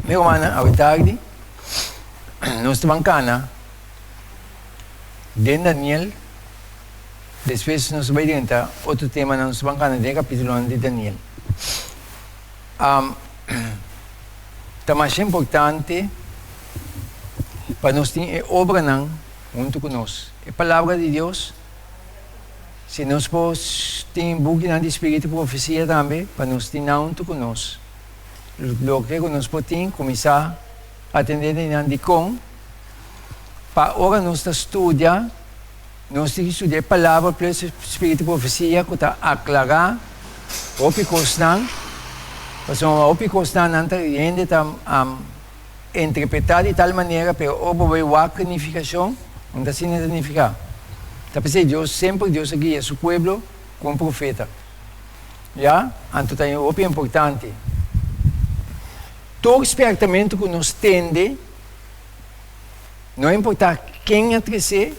Mi rumannan, awe tardi nos ta ban kana den Daniel, despues nos ta bai drenta otro temanan, nos ta ban kana den e kapitulonan di Daniel. Ta masha importante pa nos tin e obranan huntu ku nos, e Palabra di Dios. Si nos por tin bukinan di spiritu profesia tambe, pa nos tin nan huntu ku nos. Loke ku nos por tin, kuminsá atendé di nan. Dikon? Pa ora nos ta studia, nos tin ki studia e Palabra plus e spiritu profesia ku ta aklará hopi kosnan, pasobra hopi kosnan nan ta hende ta interpretá di tal manera, pero ora bo bai wak e nifikashon, no ta asina ta nifiká. Ta p'esei Dios, semper Dios a guia su pueblo ku un profeta. Ya? Anto ta hopi importante. Tur spièrtamentu ku nos tende, no importá ken a tres'é,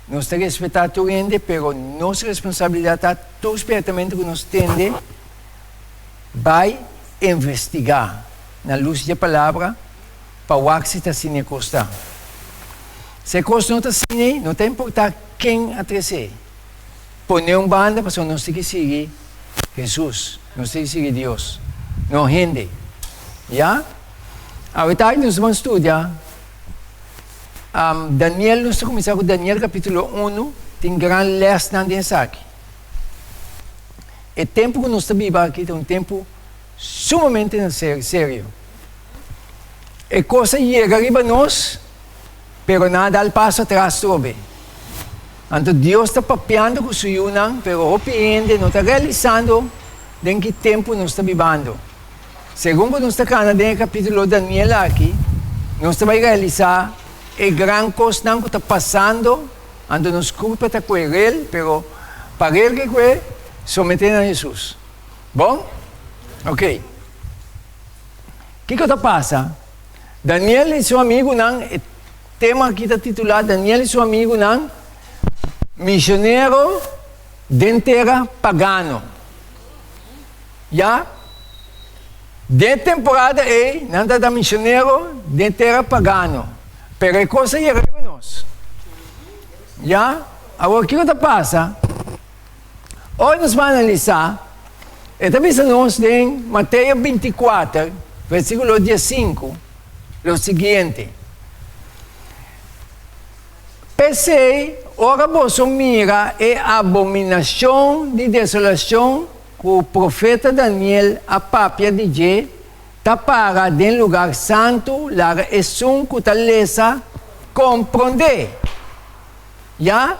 nos ta respetá tur hende, pero nos responsabilidat ta tur spièrtamentu ku nos tende, Bai investigá na lus dje Palabra pa wak si ta asina e kos ta. Si e kos no ta asina ei, no ta importá ken a tres'é. Pon'é un banda pasobra nos tin ki sigui Hesus, nos tin ki sigui Dios, no hende. Ya? Awe tardi nos ta ban studia Daniel, nos ta kuminsá ku Daniel kapítulo unu, tin gran lèsnan den esaki. E tempu ku nos ta biba aki ta un tempu sumamente serio. E kos a yega riba nos, pero nan a dal paso atras trobe. Anto Dios ta papiando ku su yunan, pero hopi hende no ta realisando den ki tempu nos ta bibando. Segun ku nos ta kana den e kapítulo Daniel aki, nos ta bai realisá e gran kosnan ku ta pasando. Anto nos kurpa ta kue rel, pero pa rel ke kue, someté na Hesus. Bon? Ok. Kiko ta pasa? Daniel i su amigunan, e tema aki ta titulá Daniel i su amigunan, Misionero den tera pagano. Ya? Den e temporada ei, nan tabata misionero den tera pagano. Pero e kos a yega riba nos. Ya? Awor, kiko ta pasa? Ora nos bai analisá, e ta bisa nos den Mateo bintikuater, versíkulo diesinku, lo siguiente, P'esei, ora boso mira e abominashon di desolashon ku profeta Daniel a papia di dje, ta para den lugar santu, laga esun ku ta lesa komprondé. Ya,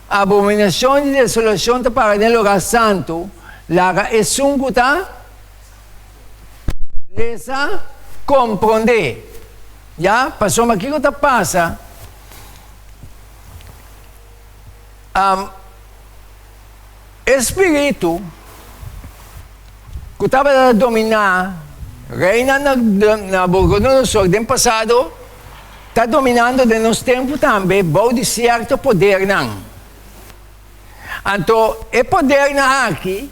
abominashon di desolashon ta para den lugar santu, laga esun ku ta lesa komprondé. Ya, pasobra kiko ta pasa? E spiritu ku tabata dominá reina Nabukodonosor den pasado ta dominando den nos tempu tambe bou di sierto podernan. Anto e podernan aki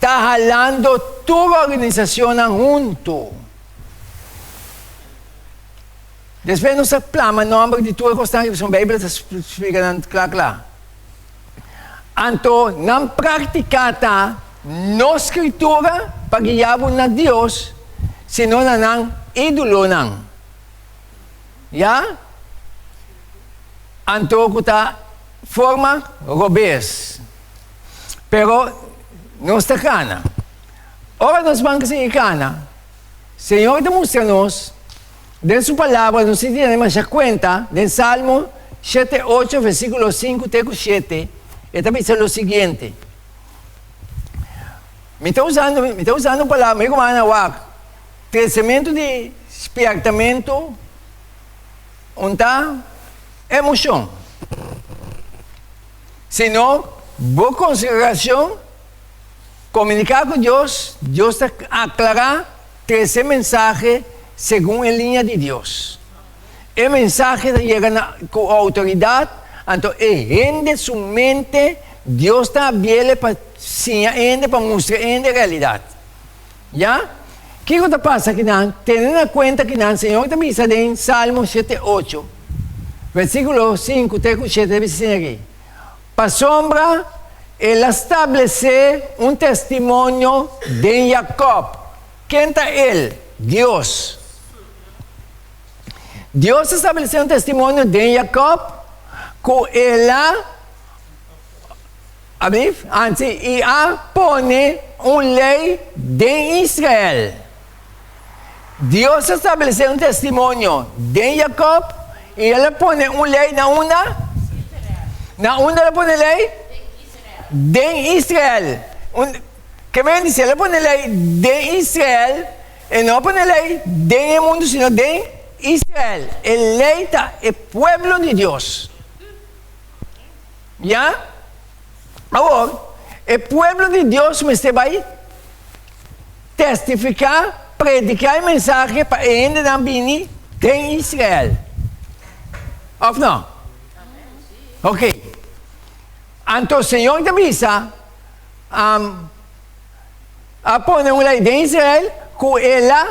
ta halando tur organisashonnan huntu. Despues nos ta plama nòmber di tur e kosnan aki pasobra Beibel ta splika nan kla kla. Anto nan praktiká ta no Skritura pa guia bo na Dios, sino na nan ídolonan. Ya? Anto ku ta forma robes. Pero nos ta kana. Ora nos ban sigui kana, Señor ta mustra nos den su Palabra, nos tin tene masha kuenta, den Salmo shete ocho versíkulo sinku te ku shete, e ta bisa lo siguiente, Mi ta usando, mi ta usando un palabra, mi ku a wak, kresementu di spièrtamentu un ta emoshon, sino bo konsiderashon. Komuniká ku Dios, Dios ta aklará trese mensahe segun e liña di Dios. E mensahe ta yega na ku outoridat, anto e hende su mente Dios ta abiele pa siña e hende, pa mustra e hende realidat. Ya? Kiko ta pasa akinan? Tene na kuenta kinan Señor ta bisa den Salmo shete ocho, versíkulo sinku te ku shete ta bisa asina aki, Pasobra el a stablesé un testimonio den Jakòb. Ken ta el? Dios. Dios a stablesé un testimonio den Jakòb ku el a Abif, ansi, i a pone un lei den Israel. Dios a stablesé un testimonio den Jakòb i el a pone un lei na unda? Na unda el a pone lei? Den Israel. Un, ke men di si el a pone lei den Israel, e no a pone lei den e mundu sino den Israel. E lei ta e pueblo di Dios. Ya? Awor, e pueblo di Dios mester bai testifiká, prediká e mensahe pa e hendenan bini den Israel. Òf no? Ok. Anto Señor ta bisa, a pone un lei den Israel ku el a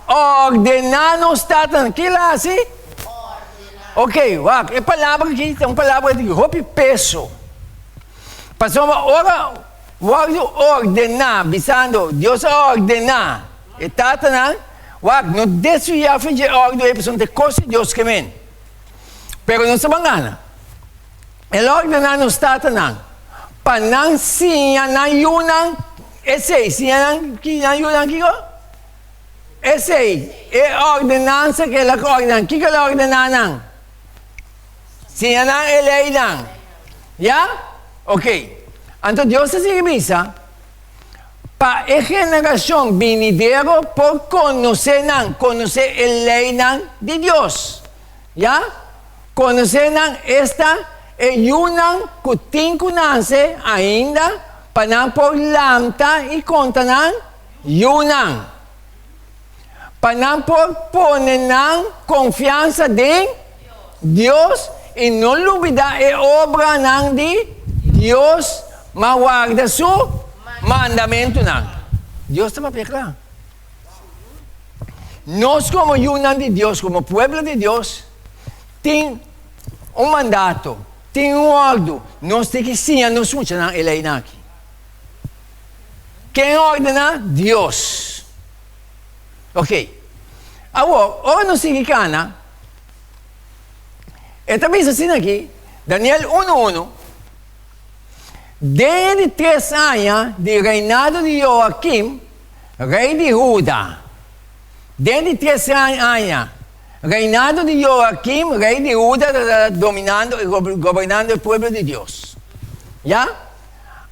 ordená nos tatanan. Ke el a hasi? Ok, wak, e palabra aki ta un palabra di hopi peso. Pasobra ora wòrdu ordená, bisando Dios a ordená e tatanan, wak, no desviá for dje òrdu ei pasobra ta e kos di Dios ke men. Pero nos ta ban gana. El a ordená nos tatanan pa nan siña nan yunan esei. Siña nan ki nan yunan kiko? Esei, e ordenansa ku el a ordená. Kiko el a ordená nan? Siña nan e leinan. Ya? Ok. Anto Dios ta sigui bisa, Pa e generashon binidero por konosé nan, konosé e leinan di Dios. Ya? Konosé nan, esta, e yunan ku tin ku nase ainda, pa nan por lanta i konta nan yunan, pa nan por pone nan konfiansa den Dios i no lubidá e obranan di Dios, ma warda su mandamentunan. Dios ta papia kla. Nos komo yunan di Dios, komo pueblo di Dios, tin un mandato, tin un òrdu, nos tin ki siña nos muchanan e leinan aki. Ken a ordená? Dios. Ok. Awor, ora nos sigui kana, e ta bisa asina aki, Daniel unu unu, Den e di tres aña di reinado di Joakim, rei di Huda. Den di tres aña, reinado di Joakim, rei di Huda, ta dominando i gobernando e pueblo di Dios. Ya?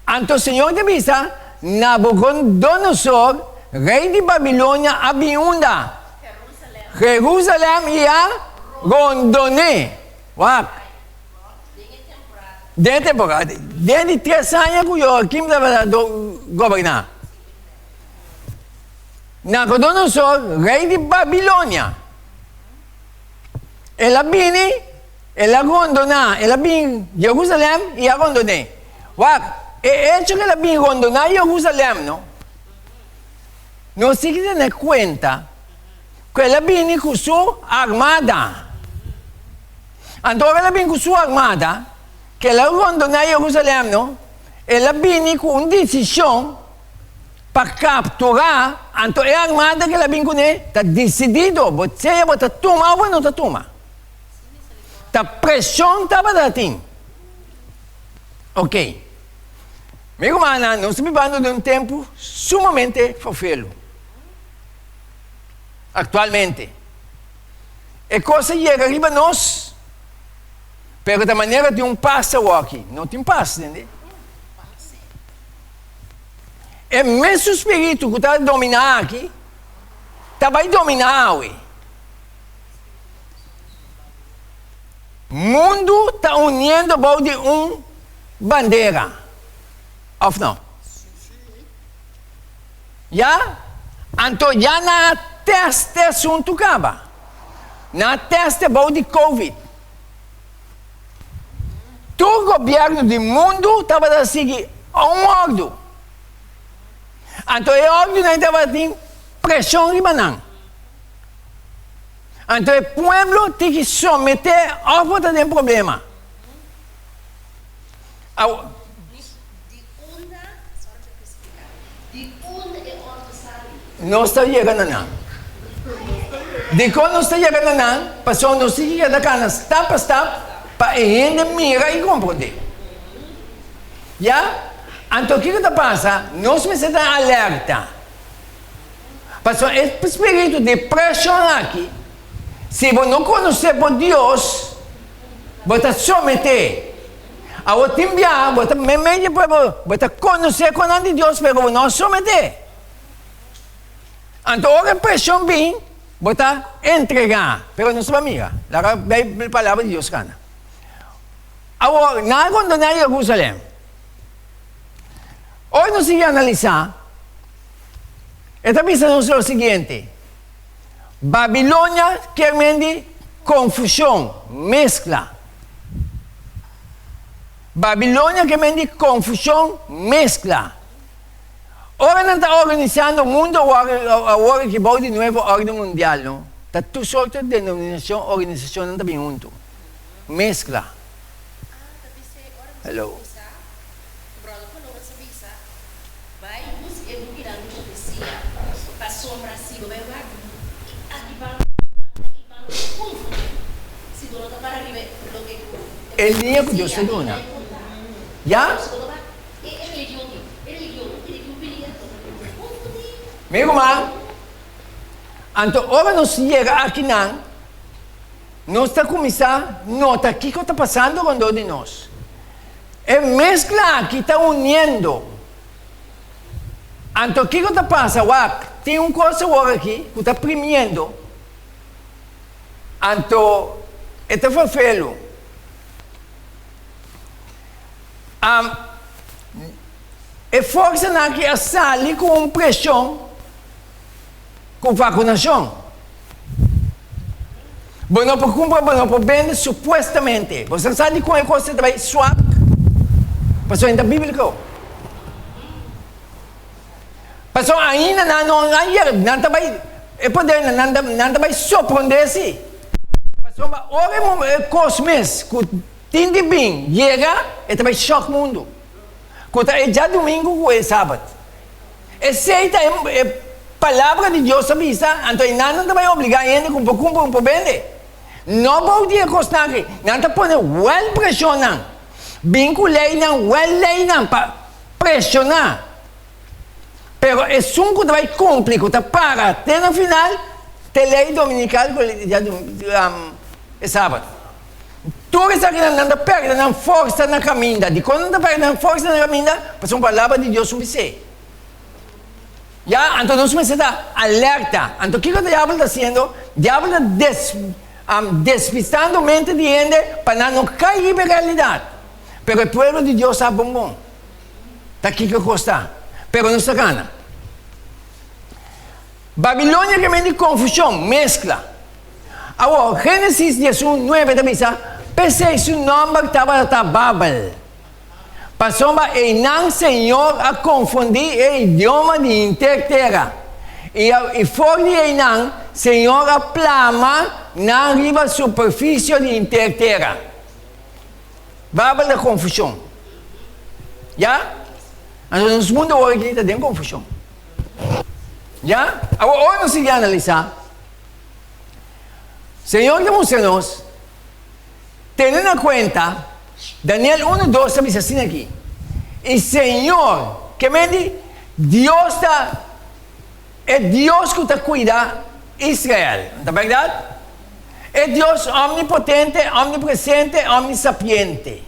Anto Señor ta bisa, Nabucodonosor, rei di Babilonia, a bin unda? Jerusalem i a rondon'é. Wak. Den e temporada. Den di tres aña ku Joakim tabata goberná. Nabucodonosor, rei di Babilonia, el a bini, el a rondoná, el a bin Jerusalem i a rondon'é. Wak, e echo ku el a bin rondoná Jerusalem, no, nos tin ki tene kuenta ku el a bini ku su armada. Anto ora el a bin ku su armada, ku el a rondoná Jerusalem, no, el a bini ku un desishon pa kapturá, anto e armada ku el a bin kuné ta desidido, bo sea bo ta tuma o bo no ta tuma. Ta preshon tabata tin. Ok. Mi rumannan, nos ta bibando den un tempu sumamente ferfelu. Aktualmente. E kos a yega riba nos, pero ta manera tin un pas awoki. No tin pas, tende? E mesun spiritu ku ta dominá aki, ta bai dominá awe. Mundu ta uniendo bou di un bandera, òf no? Ya? Anto ya nan a tèst e asuntu kaba. Nan a tèst e bou di Covid. Tur gobièrnu di mundu tabata sigui un òrdu. Anto e òrdunan tabata tin. preshon riba nan. Anto e pueblo tin ki someté òf bo ta den problema. Awo. Di unda, sorry pa especifica, di unda e ordo sali? Nos ta yega na nan. Dikon nos ta yega na nan? Pasobra nos tin ki keda kana stap pa stap pa e hende mira i komprondé. Ya? Anto kiko ta pasa? Nos mester ta alerta. Pasobra e spiritu di preshon aki, si bo no konosé bo Dios, bo ta someté. Awor tin biaha bo ta meimei di pueblo, bo ta konosé konan di Dios, pero bo no a someté. Anto ora e preshon bin, bo ta entregá. Pero nos ta bai mira, laga bai palabra di Dios kana. Awor, nan a kondoná Jerusalèm. Ora nos sigui analisá, e ta bisa nos lo siguiente, Babilonia kier men di konfushon, meskla. Babilonia kier men di konfushon, meskla. Ora nan ta organisando mundo awor aki bou di nuevo orden mundial, no, ta tur sorto di denominashon, organisashonnan ta bin huntu. Meskla. Hello. Brother Colores a bisa, Bai buska e bukinan di profesia, pasobra si bo bai wak aki banda, aki banda, aki banda, bo ta konfundí. Si bo no ta para riba loke ku E e liña ku Dios profesia ta duna. ta konta. Ya? Pero si bo no wak e religion ei, e religion, un religion bini ato, bo ta konfundí. Mi ruman, anto ora nos yega akinan, nos ta kuminsá nota kiko ta pasando rondó di nos. E meskla aki ta uniendo. Anto kiko ta pasa? Wak, tin un kos awor aki ku ta primiendo. Anto e ta ferfelu. Am, e forsanan aki a sali ku un preshon ku vakunashon. Bo no por kumpra, bo no por bende supuestamente. Bo sa di kon e kos ta bai swak? Pasobra e ta bíbliko. Pasobra ainda nan no a yega, nan ta bai, e podernan, nan ta, nan ta bai sorprendé si. Pasobra ora e momen, e kos mes ku tin di bin yega, e ta bai shòk mundu. Ku ta e djadumingu ku e sabat. Esei ta e Palabra di Dios ta bisa, anto e nan ta bai obligá hende ku por kumpra ku por bende. No bou di e kosnan aki. Nan ta pone wèl preshonnan, bin ku leinan, wèl leinan pa preshoná. Pero esun ku ta bai kumpli, ku ta para te na final, ta e lei dominikal ku e sabat. Tur esakinan nan ta pèrdè nan forsa na kaminda. Dikon nan ta pèrdè nan forsa na kaminda? Pasobra palabra di Dios un bis'é. Ya, anto nos mester ta alerta. Anto kiko diabel ta hasiendo? Diabel ta des, despistando mente di hende pa nan no kai riba e realidat. Pero e pueblo di Dios sa bon bon ta kiko kos ta. Pero nos ta gana. Babilonia ke men di konfushon, meskla. Awor, Génesis 11, nuebe ta bisa, P'esei su nòmber tabata Babel, pasobra einan Señor a konfundí e idioma di henter tera, i i for di einan Señor a plama nan riba superfisio di henter tera. Babel ta konfushon. Ya? Anto nos mundu awor aki ta den konfushon. Ya? Awor, ora nos sigui analisá. Señor ta mustra nos, tene na kuenta, Daniel unu dos ta bisa asina aki, I Señor, ke men di, Dios ta e Dios ku ta kuida Israel, no ta bèrdat? E Dios omnipotente, omnipresente, omnisapiente.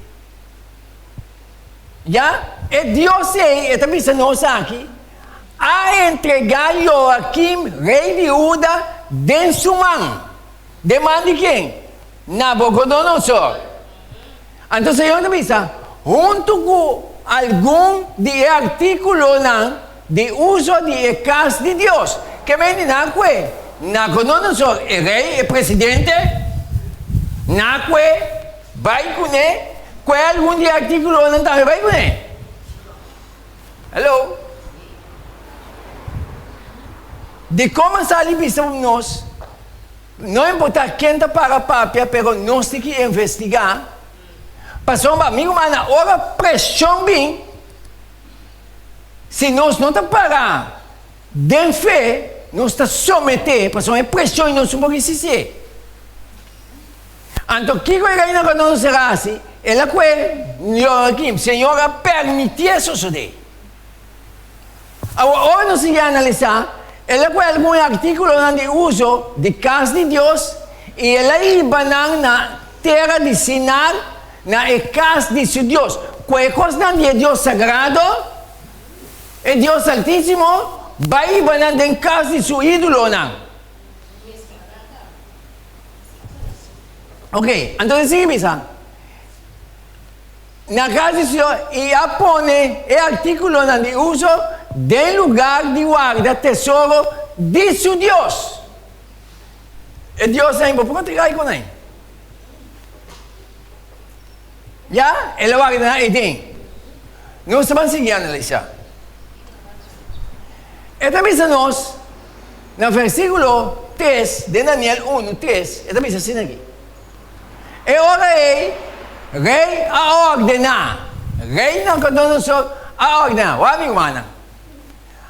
Ya, e Dios ei, e ta bisa nos aki, a entregá Joakim, rei di Huda, den su man. Den man di ken? Nabucodonosor. Anto Señor ta bisa, huntu ku algun di e artíkulonan di uso di e kas di Dios. Ke men di nan kue Nabucodonosor, e rei, e presidente, nan kue bai kuné, kue algun di e artíkulonan tambe bai kuné. Hello. Dikon a sali bisa nos, no importá ken ta para papia, pero nos tin ki investigá, pasobra mi rumannan, ora preshon bin, si nos no ta para den fe, nos ta someté, pasobra e preshon nos no por resistié. Anto kiko e rei Nabucodonosor a hasi? El a kue Joakim, Señor a permitié sosodé. Awor, ora nos sigui analisá, el a kue algun e artíkulonan di uso di kas di Dios i el a hiba nan na tera di Sinar, na e kas di su Dios. Kue e kosnan di e Dios sagrado, e Dios Altísimo, bai hiba nan den kas di su ídolonan. Ok, anto e sigui bisa, Na kas di Señor i a pone e artíkulonan di uso den lugar di warda tesoro di su Dios. E diosnan ei bo por kontrigai ku nan. Ya, el a warda nan ei den. Nos ta ban sigui analisá. E ta bisa nos na versíkulo tres den Daniel unu, tres, e ta bisa asina aki, E ora ei rei a ordená, rei Nabucodonosor a ordená, wak mi rumannan,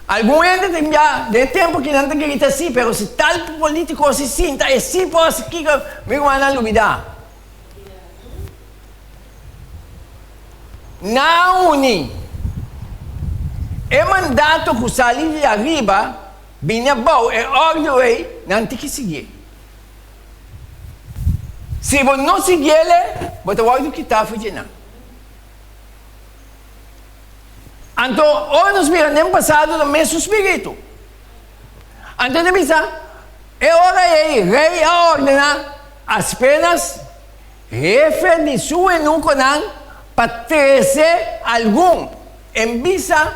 algun hende ta bia den e tempu aki nan ta grita si, pero si tal polítiko si sinta e si por hasi kiko, mi rumannan lubidá. Nan a uni e mandato ku sali di ariba bini abou, e òrdu ei, nan tin ki siguié. Si bo no siguiel, bo ta wòrdu kitá for dje nan. Anto, ora nos mira den pasado, ta mesun spiritu. Anto e ta bisa, E ora ei rei a ordená Aspenas, hefe di su enukonan, pa trese algun. En bisa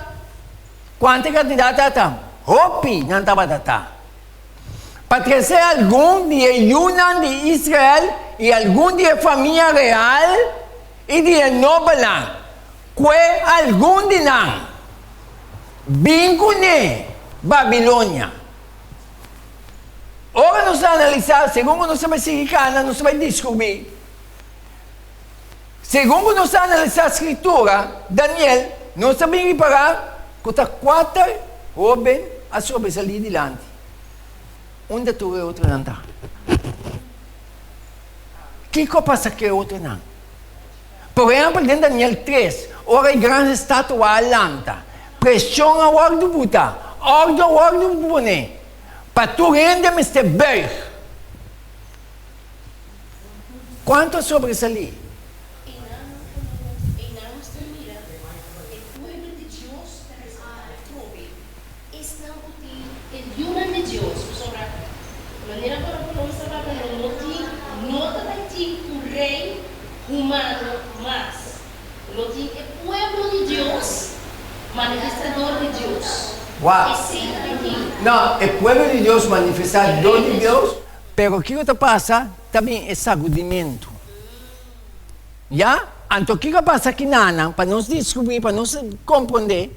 kuantu e kantidat tabata, hopi nan tabata ta. Pa trese algun di e yunan di Israel i algun di e famia real i di e nobelnan, kue algun di nan bin kuné Babilonia. Ora nos ta analisá, segun ku nos ta bai sigui kana, nos ta bai diskubrí. Segun ku nos ta analisá Skritura, Daniel, nos ta bin ripará ku ta kuater hóben a sobresalí dilanti. Unda tur e otronan ta? Kiko a pasa ku e otronan? Por ehèmpel, den Daniel tres, ora e gran estatua a lanta, preshon a wòrdu butá, òrdu a wòrdu poné pa tur hende mester bùig. Kuantu a sobresalí? Esnan ku tin e yunan di Dios, pasobra manera ku Napoleon sa papia lo no tin, no ta bai tin un rei humano mas. Lo tin e pueblo di Dios manifestá dor di Dios. Wak. Esei ta bai tin. No, e pueblo di Dios manifestá dor di Dios. Pero kiko ta pasa? Ta bin e sagudimentu. Ya? Anto kiko a pasa kinanan pa nos diskubrí, pa nos komprondé?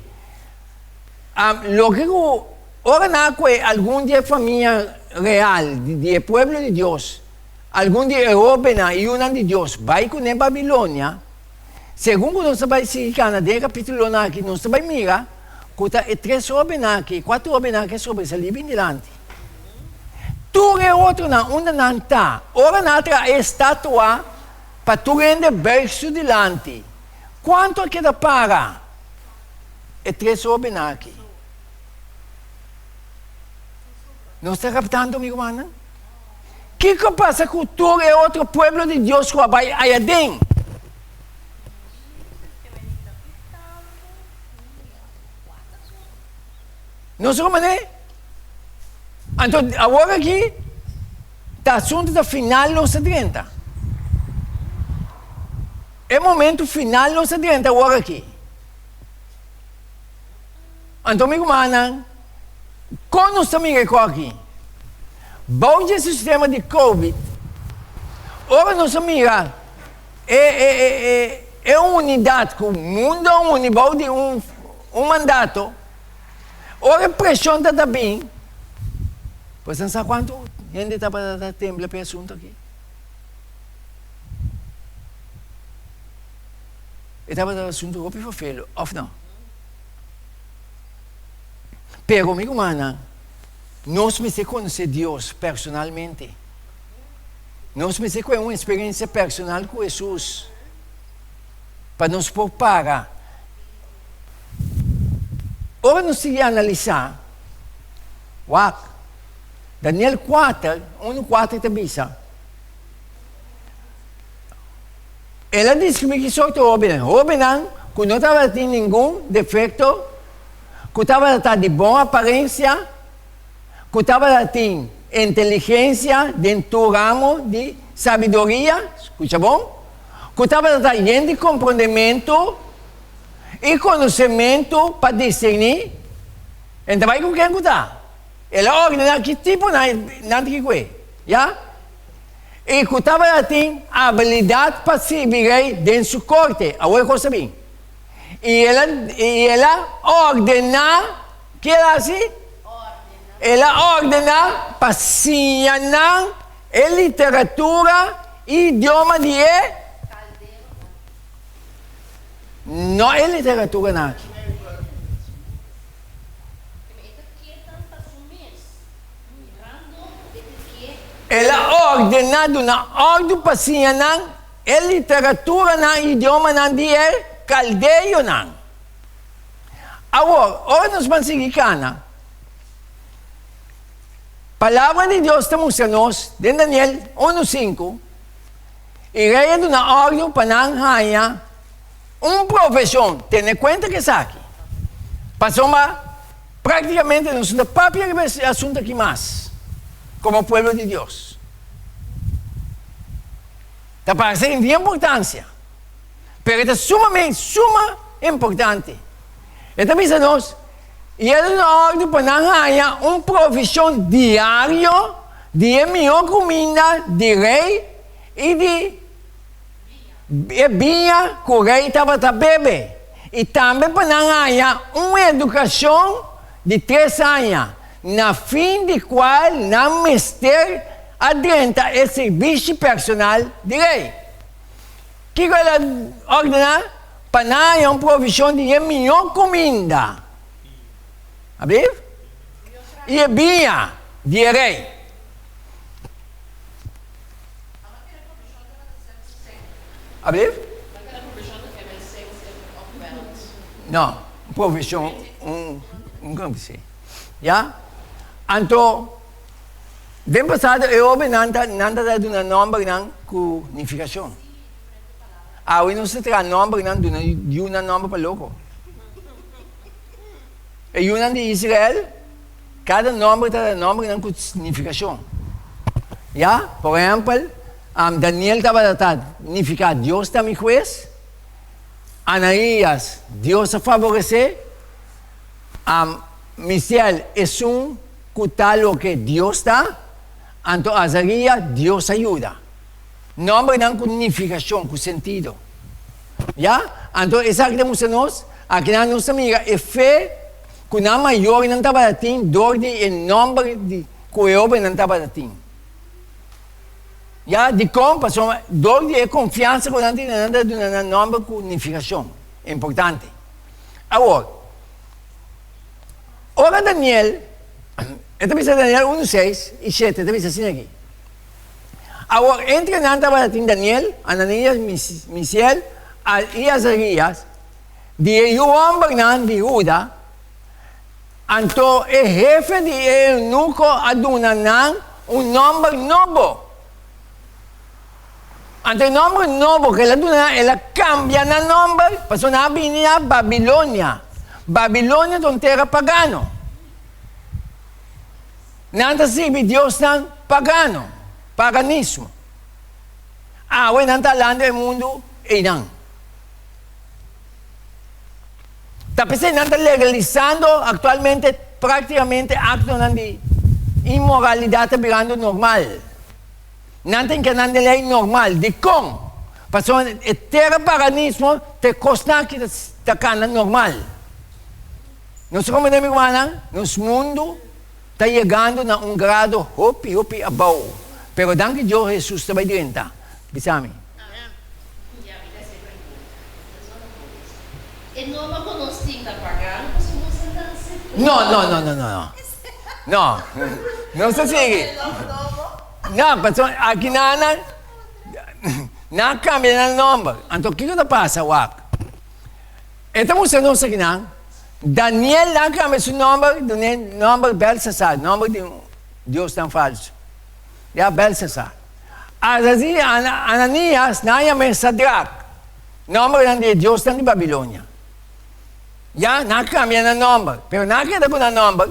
Loke ku ora nan a kohe algun di e famia real di e pueblo di Dios, algun di e hóbennan i yunan di Dios bai kuné Babilonia, segun ku nos ta bai sigui kana den e kapítulonan aki, nos ta bai mira ku ta e tres hóbennan aki, e kuater hóbennan aki a sobresalí bin dilanti. Tur e otronan unda nan ta, ora nan a traha e estatua pa tur hende buig su dilanti, kuantu a keda para? E tres hóbennan aki. Nos ta raptando, mi rumannan? Kiko pasa ku tur e otro pueblo di Dios ku a bai aya den? Nos ruman'é? Anto awor aki ta asuntu ta final nos ta drenta. E momento final nos ta drenta awor aki. Anto mi rumannan, kon nos ta mira e kos aki? Bou dje sistema di Covid, ora nos a mira e e e e e unidat ku mundu a uni bou di un un mandato, ora e preshon ta ta bin. Boso sa kuantu hende tabata ta tembla pa e asuntu aki? E tabata un asuntu hopi fofelo, òf no? Pero mi rumannan, nos mester konosé Dios personalmente. Nos mester kohe un eksperensia personal ku Hesus pa nos por para. Ora nos sigui analisá, wak, Daniel kuater, unu kuater ta bisa, El a deskribí ki sorto hóbennan, hóbennan ku no tabatin ningun defekto, ku tabata di bon aparensia, ku tabatin inteligensia den tur ramo di sabiduria, skucha bon, ku tabata yen di komprondementu i konosementu pa diserní. En ta bai ku ken ku ta. El a ordená ki tipo nan ta kikue, ya. I ku tabatin abilidat pa sirbi rei den su korte. Awor e kos ta bin. I el a, i el a ordená, ki el a hasi? El a ordená pa siña nan e literatura i idioma di e. No e literaturanan aki. El a ordená duna òrdu pa siña nan e literaturanan i idiomanan di e kaldeonan. Awor, ora nos ban sigui kana, Palabra di Dios ta mustra nos den Daniel unu sinku, I rei a duna òrdu pa nan haña un profeshon. Tene kuenta ku esaki, pasobra Práktikamente nos no ta papia riba e asuntu aki mas komo pueblo di Dios. Ta parse di importansia, pero e ta sumamente, suma importante. E ta bisa nos, I el duna òrdu pa nan haña un provishon diario di e mihó kuminda di rei i di e biña ku rei tabata bebe, i tambe pa nan haña un edukashon di tres aña, na fin di kual nan mester a drenta e sirbishi personal di rei. Kiko el a ordená? Pa nan haña un provishon di e mihó kuminda, i e biña di e rei. Ablief? No, un provishon, un, un kan si. Ya? Anto, den pasado e hobennan ta, nan ta ta duna nòmbernan ku nifikashon. Awe nos ta traha nòmbernan, duna yunan nòmber pa loko. E yunan di Israel, kada nòmber ta da nòmbernan ku nifikashon. Ya, por ehèmpel, Daniel tabata ta nifiká Dios ta mi hues, Anaías, Dios a faboresé, Misiel, esun ku ta loke Dios ta, anto Azarías, Dios a yuda. Nòmbernan ku nifikashon, ku sentido. Ya? Anto esaki ta mustra nos, akinan nos ta mira e fe ku nan mayornan tabata tin dor di e nòmber di ku e hóbennan tabata tin. Ya? Dikon? Pasobra dor di e konfiansa ku nan tin, nan ta duna nan nòmber ku nifikashon importante. Awor, ora Daniel, e ta bisa Daniel unu seis i shete, e ta bisa asina aki. Awor, entre nan tabata tin Daniel, Ananias, Misiel i Azarias, di e yu hòmbernan di Huda. Anto e hefe di e eunuko a duna nan un nòmber nobo. Anto e nòmber nobo ku el a duna nan, el a kambia nan nòmber, pasobra nan a bini na Babilonia. Babilonia ta un tera pagano. Nan ta sirbi diosnan pagano, paganismo. Awe nan ta landa e mundu einan. Ta p'esei nan ta legalisando aktualmente praktikamente aktonan di inmoralidat ta birando normal. Nan ta hinka nan den lei normal. Dikon? Pasobra e tera paganismo ta e kosnan aki ta kana normal. Nos ta komprende mi rumannan? Nos mundu. Ta yegando na un grado hopi hopi abou. Pero danki Dios Hesus ta bai drenta. Bisa mi. No no no no no no. Nos ta sigui. No, pasobra aki nan nan nan a kambia nan nomber. Anto kiko ta pasa wak? E ta mustra nos aki nan. Daniel nan kambia su nomber dun'é nomber Belsasar, nomber di un diosnan falsu. Ya, Belsasar. Azazi, Ananias nan yam'é Sadrak, nombernan di e diosnan di Babilonia. Ya, nan a kambia nan nomber, pero nan a keda ku nan nomber,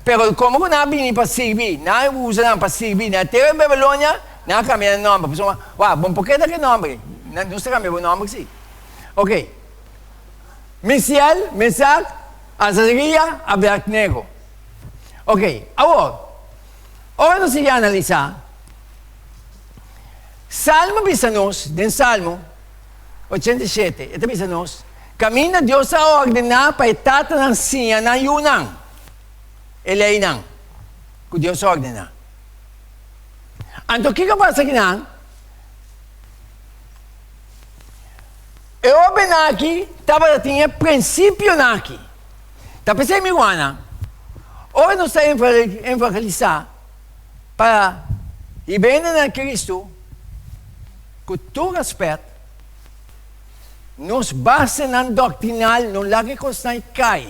pero komo ku nan a bini pa sirbi, nan a usa nan pa sirbi na e tera di Babilonia, nan a kambia nan nomber. Pasobra, wak, bo no por keda ku e nomber ei. Nos ta kambia bo nomber si. Oke. Misiel, Mesak, Azaria, Abednego. Ok, awor, ora nos sigui analisá, Salmo bisa nos, den Salmo 87, e ta bisa nos, kaminda Dios a ordená pa e tatanan siña nan yunan e leinan ku Dios a ordená. Anto kiko a pasa akinan? E hóbennan aki tabata tin e prinsipionan aki. Ta p'esei, mi rumannan, ora nos ta evangelisá pa hiba hende na Kristu, ku tur rèspèt, nos basenan doktrinal no laga e kosnan kai.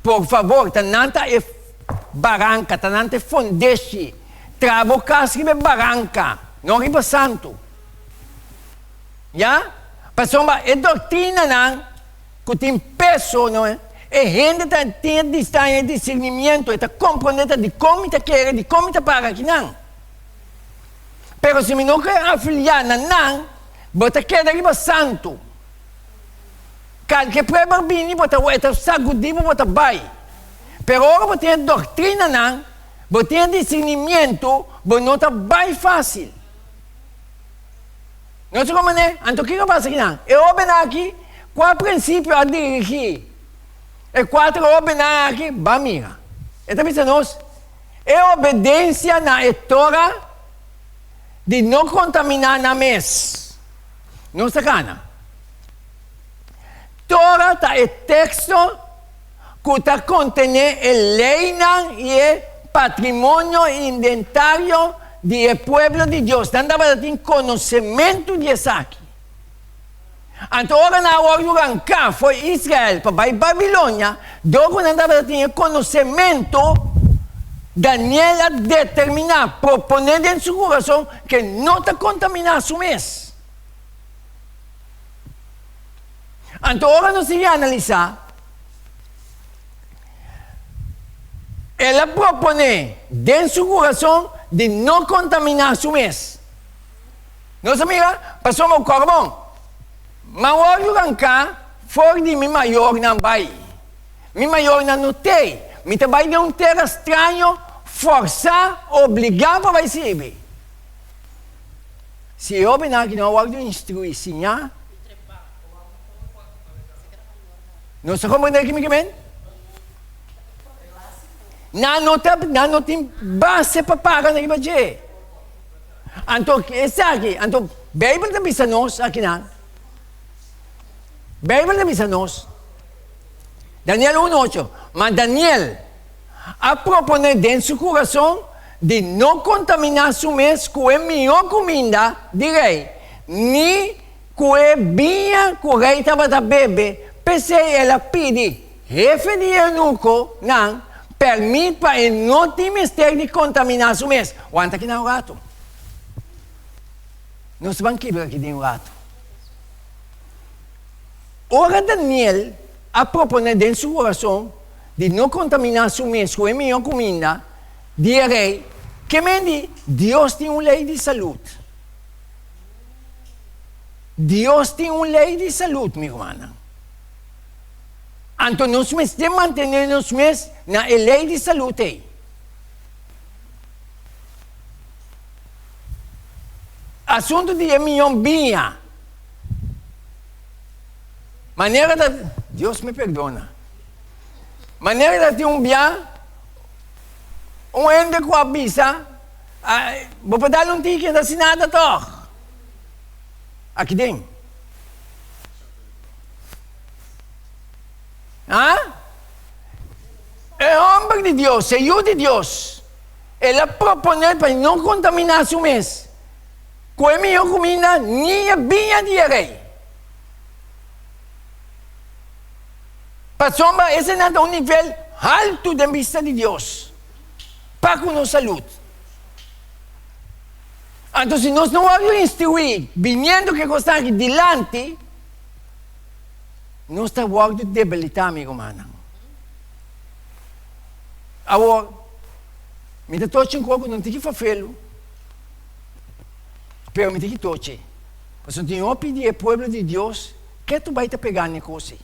Por fabor, ta nan ta e baranka, ta nan ta e fondeshi. Traha bo kas riba e baranka, no riba santu. Ya? Pasobra e doktrinanan ku tin peso, no, e hende ta tin e distaña, e disirnimiento, e ta komprondé ta dikon mi ta kere, dikon mi ta para akinan. Pero si mi no ke afiliá na nan, bo ta keda riba santu. Kalke prueba bini, bo ta e ta sagudí bo, bo ta bai. Pero ora bo tin e doktrinanan, bo tin e disirnimiento, bo no ta bai fásil. No ta komprendé? Anto kiko a pasa kinan? E hóbennan aki, kua prinsipio a dirigí e kuater hóbennan aki? Ban mira. E ta bisa nos, E obedensia na e Tora di no kontaminá nan mes. Nos ta kana. Tora ta e teksto ku ta kontené e leinan i e patrimonio i inventario di e pueblo di Dios. Nan tabata tin konosementu di esaki. Anto ora nan a wòrdu ranká for Israel pa bai Babilonia, dor ku nan tabata tin e konosementu, Daniel a determiná, proponé den su kurason ku e no ta kontaminá su mes. Anto ora nos sigui analisá, el a proponé den su kurason di no kontaminá su mes. Nos a mira pasobra kòrbon, m'a wòrdu ranká for di mi mayornan bai. Mi mayornan no t'ei. Mi ta bai den un tera straño, fòrsá, obligá pa bai sirbi. Si e hóbennan aki no a wòrdu instruí, siñá, nos ta komprendé ki mi ke men? Nan no ta, nan no tin base pa para riba dje. Anto esaki, anto Beibel ta bisa nos akinan, Beibel ta bisa nos, Daniel 1:8, Ma Daniel a proponé den su kurason di no kontaminá su mes ku e mihó kuminda di rei, ni ku e biña ku rei tabata bebe, p'esei el a pidi hefe di eunukonan pèrmit pa e no tin mester di kontaminá su mes. Wanta kinan un ratu. Nos ban kibra aki den un ratu. Ora Daniel a proponé den su kurason di no kontaminá su mes ku e mihó kuminda di e rei, ke men di, Dios tin un lei di salud. Dios tin un lei di salud, mi rumannan. Anto nos mester mantené nos mes na e lei di salud ei. Asuntu di e miyon biña. Manera ta, Dios me perdona. Manera ta tin un bia. Un hende ku a bisa, Bo por dal un tiki, no ta hasi nada tòg. Aki den. Ha? E hòmber di Dios, e yu di Dios, el a proponé pa no kontaminá su mes ku e mihó kuminda ni e biña di e rei. Pasobra esenan ta un nivel haltu den bista di Dios pa ku nos salud. Anto si nos no wòrdu instruí biniendo ku e kosnan aki dilanti, nos ta wòrdu debilitá, mi rumannan. Awor, mi ta tochi un kos ku no tin ki fafelu, pero mi tin ki tochi. Pasobra tin hopi di e pueblo di Dios ke tu bai ta pegá na e kos ei.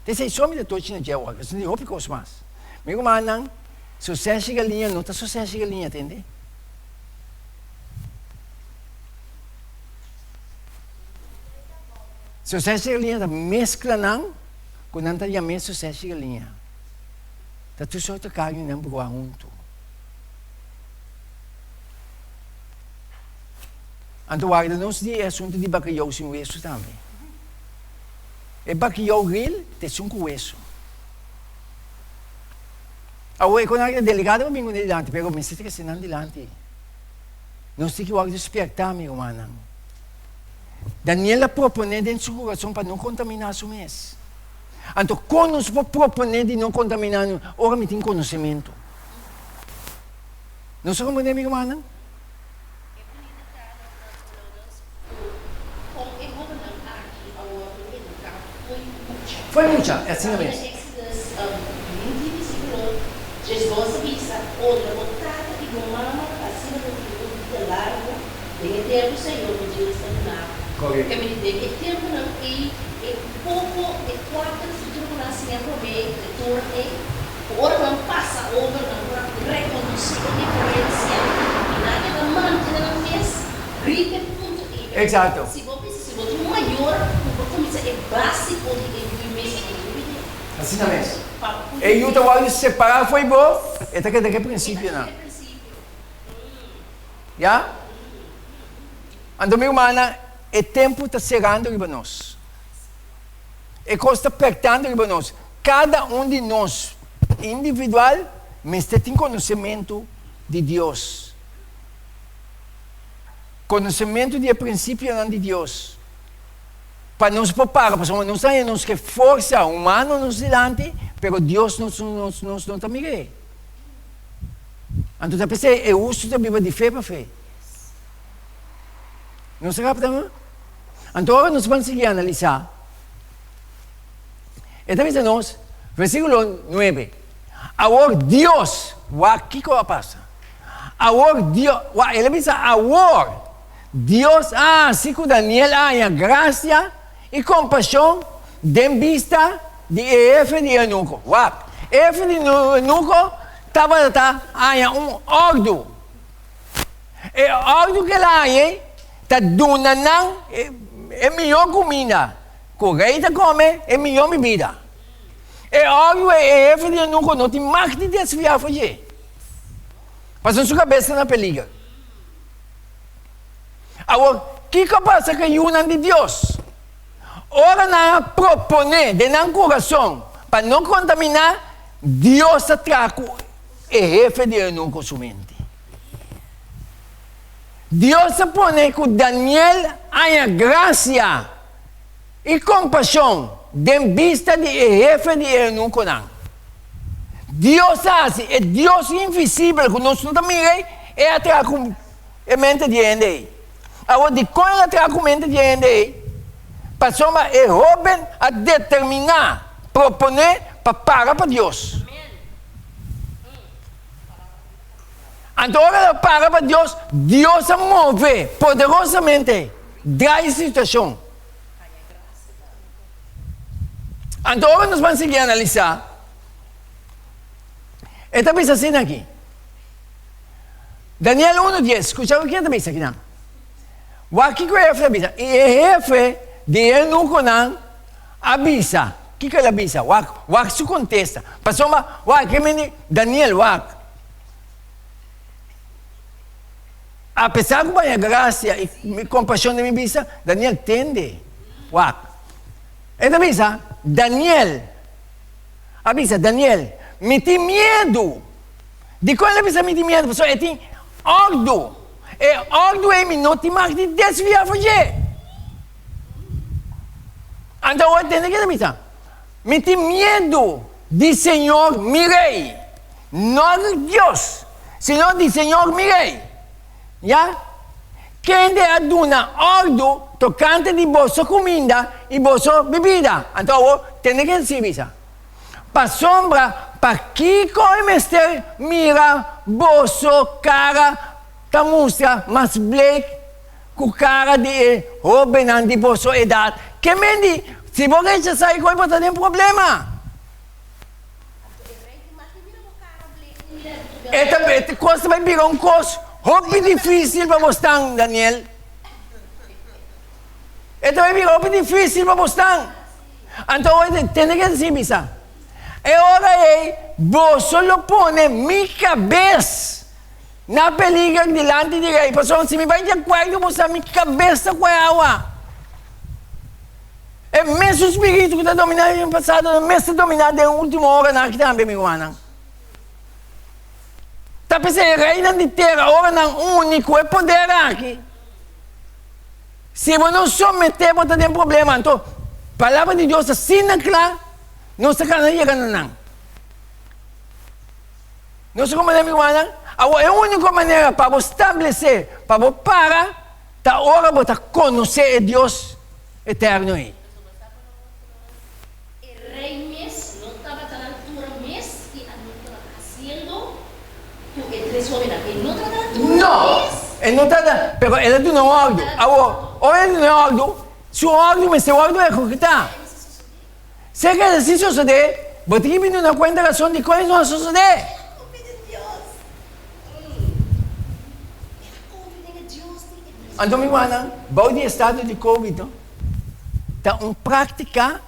Ta esei so mi ta tochi na dje awor, pasobra tin hopi kos mas. Mi rumannan, sosèshi galiña no ta sosèshi galiña, tende? Sosèshi galiña ta meskla nan ku nan ta yam'é sosèshi galiña. Ta tur sorto karni nan brua huntu. Anto warda nos di e asuntu di bakayou sin wesu tambe. E bakayou gril ta esun ku wesu. Awor e konan aki ta delikado pa bin ku nan dilanti, pero mester trese nan dilanti. Nos tin ki wòrdu spièrtá, mi rumannan. Daniel a proponé den su kurason pa no kontaminá su mes. Anto kon nos por proponé di no kontaminá nos ora mi tin konosementu? Nos a komprendé, mi rumannan? E bunita ta na Brother Lourdes ku kon e hóbennan aki a wòrdu eduká fo'i mucha. Fo'i mucha, e asina mes. Tambe na Exodus 20 versíkulo 12 ta bisa, Honra bo tata i bo mama pa asina bo tin un bida largu den e tera ku Señor bo Dios ta duna bo. Korekto. Kemedi den e tempunan ei e poko e kuater skritura ku nan a siña promé ku e toren ei, Ku ora nan pasa over nan por a rekonosé e diferensia i nan keda mantene nan mes riba e punto ei. Exacto. Si bo bisa si bo ta un mayor ku por kuminsá e básiko di e yu mes ku yu bini. Asina mes. Pa ku E yu ta wòrdu separá fo'i bo, e ta keda ku e prinsipionan. E ta keda ku e prinsipio. Ya? Anto mi rumannan, e tempu ta serando riba nos. E kos ta pertando riba nos. Kada un di nos individual mester tin konosementu di Dios. Konosementu di e prinsipionan di Dios. Pa nos por para, pasobra nos ta haña nos ke forsa humano nos dilanti, pero Dios nos nos nos no ta mir'é. Anto ta p'esei e hustu ta biba di fe pa fe. Nos ta kapta no? Anto ora nos ban sigui analisá, e ta bisa nos, versíkulo nuebe, Awor Dios, wak kiko a pasa. Awor Dios, wak, el a bisa awor Dios a hasi ku Daniel a haña grasia i kompashon den bista di e hefe di eunuko. Wak, e hefe di eunuko tabata haña un òrdu. E òrdu ku el a haña ei ta duna nan e mihó kuminda ku rei ta kome, e mihó bibida. E òrdu ei e hefe di eunuko no tin mag di desviá for dje, pasobra su kabes ta na peliger. Awor, kiko a pasa ku e yunan di Dios? Ora nan a proponé den nan kurason pa no kontaminá, Dios a traha ku e hefe di eunuko su mente. Dios a pone ku Daniel haña grasia i kompashon den bista di e hefe di e eunukonan. Dios a hasi e Dios invisibel ku nos no ta mira ei, e a traha ku e mente di e hende ei. Awor, dikon el a traha ku mente di e hende ei? Pasobra e hóben a determiná, proponé pa para pa Dios. Anto ora el a para pa Dios, Dios a move poderosamente, drai e situacion. Anto ora nos ban sigui analisa, e ta bisa asina aki, Daniel uno dies, scucha loke e ta bisa akinan. Wak kiko e hefe ta bisa. I e hefe di e eunuconan a bisa, kiko el a bisa? Wak, wak su contesta. Pasobra, wak, e mende, Daniel, wak. Apesar ku bo haña grasia i kompashon den mi bista, Daniel, tende. Wak. E ta bisa, Daniel a bisa, Daniel, mi tin miedu. Dikon el a bisa mi tin miedu? Pasobra e tin òrdu. E òrdu ei mi no tin mag di desviá for dje. Anto awor tende ke ta bisa, Mi tin miedu di Señor mi Rei, no di Dios, sino di Señor mi Rei. Ya? Kende a duna òrdu tokante di boso kuminda i boso bibida? Anto awor tende ke ta sigui bisa, Pasobra pakiko e mester mira boso kara ta mustra mas bleek ku kara di e hóbennan di boso edat? Ke men di, si bo rechasá e kos bo ta den problema. E ta e kos ta bai bira un kos hopi difísil pa bosnan, Daniel. E ta bai bira hopi difísil pa bosnan. Anto awor tende ke ta sigui bisa, E ora ei boso lo pone mi kabes na peliger dilanti di rei, pasobra si mi bai di akuerdo ku boso mi kabes ta kue awa. E mesun spiritu ku ta dominá den pasado e mes ta dominá den último oranan aki tambe, mi rumannan. Ta p'esei e reinan di tera ora nan uni ku e poder aki. Si bo no someté bo ta den problema. Anto Palabra di Dios asina kla, nos ta kana yega na nan. Nos ta komprendé mi rumannan? Awor e úniko manera pa bo stablesé, pa bo para, ta ora bo ta konosé e Dios eterno ei. E rei mes no tabata na altura mes di a no tabata hasiendo ku e tres hobennan. E no tabata na altura mes. No, e no tabata, pero el a duna un òrdu. Awor, ora el a duna e òrdu, su òrdu mester wòrdu ehekutá. Si e keda sin sosodé, bo tin ki bin duna kuenta rason dikon e no a sosodé. Anto mi wak bou di e estado di covid no ta un práktika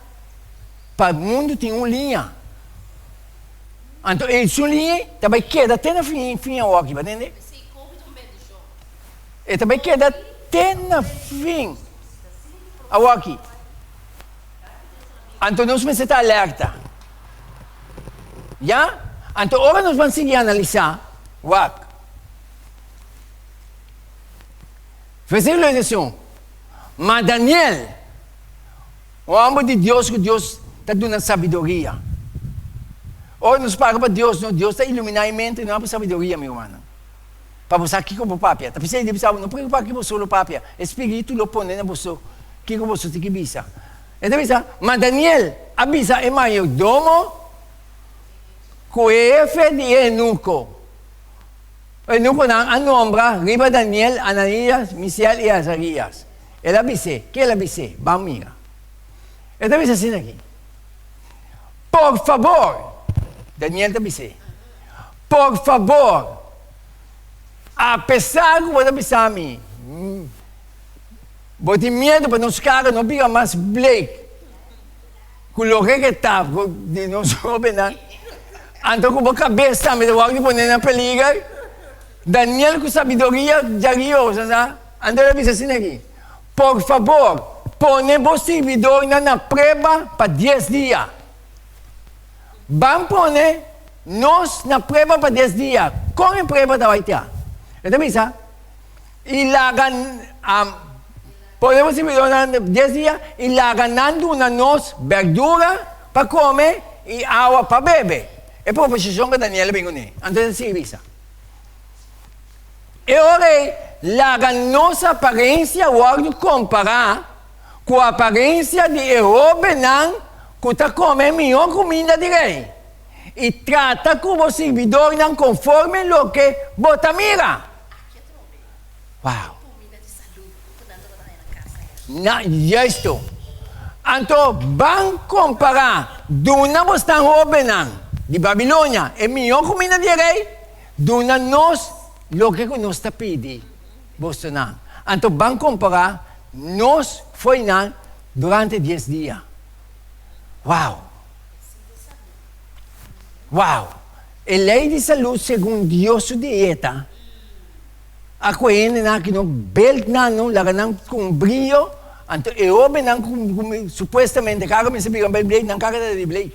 pa mundu tin un liña. Anto esun liña ta bai keda te na fin fin awoki, bo a tende? E ta bai keda te na fin awoki. Anto nos mester ta alerta. Ya? Anto ora nos ban sigui analisá, wak. Versíkulo diesun, Ma Daniel, un hòmber di Dios ku Dios ta duna sabiduria. Ora nos paga pa Dios, no, Dios ta iluminá e mente no pa sabiduria, mi rumannan. Pa bo sa kiko bo papia. Ta p'esei di bisa bo, no preokupá kiko boso lo papia. E Spiritu lo pone na boso kiko boso tin ki bisa. E ta bisa, Ma Daniel a bisa e mayordomo ku e hefe di e enuko. E enukonan a nombra riba Daniel, Ananias, Misael i Azarias. El a bis'é, ke el a bis'é? Ban mira. E ta bisa asina aki, Por fabor, Daniel ta bis'é, por fabor, apesar ku bo ta bisa mi, Bo tin miedu pa nos kara no bira mas bleek ku loke ke ta di nos hobennan? Anto ku bo kabes tambe ta wòrdu pone na peliger? Daniel ku sabiduria djario sa sa, anto el a bisa asina aki, Por fabor, pone bo sirbidornan na prueba pa dies dia. Ban pone nos na prueba pa dies dia. Kon e prueba ta bai ta? E ta bisa. I laga pone bo sirbidornan dies dia i laga nan duna nos berdura pa kome i awa pa bebe. E proposishon ku Daniel a bin kuné. Anto el a sigui bisa, E ora ei laga nos aparensia wòrdu kompará ku aparensia di e hóbennan ku ta kome e mihó kuminda di rei, i trata ku bo sirbidornan konforme loke bo ta mira. Wow! Na juisto. Anto ban kompará duna bosnan hóbennan di Babilonia e mihó kuminda di e rei, duna nos loke ku nos ta pidi bosonan. Anto ban kompará nos fo'i nan durante dies dia. Wow! Wow! E lei di salú segun Dios su dieta. A ku e hendenan aki no belt nan no laga nan ku un brio, anto e hobennan ku supuestamente kara mester bira bel bleek nan kara ta di bleek.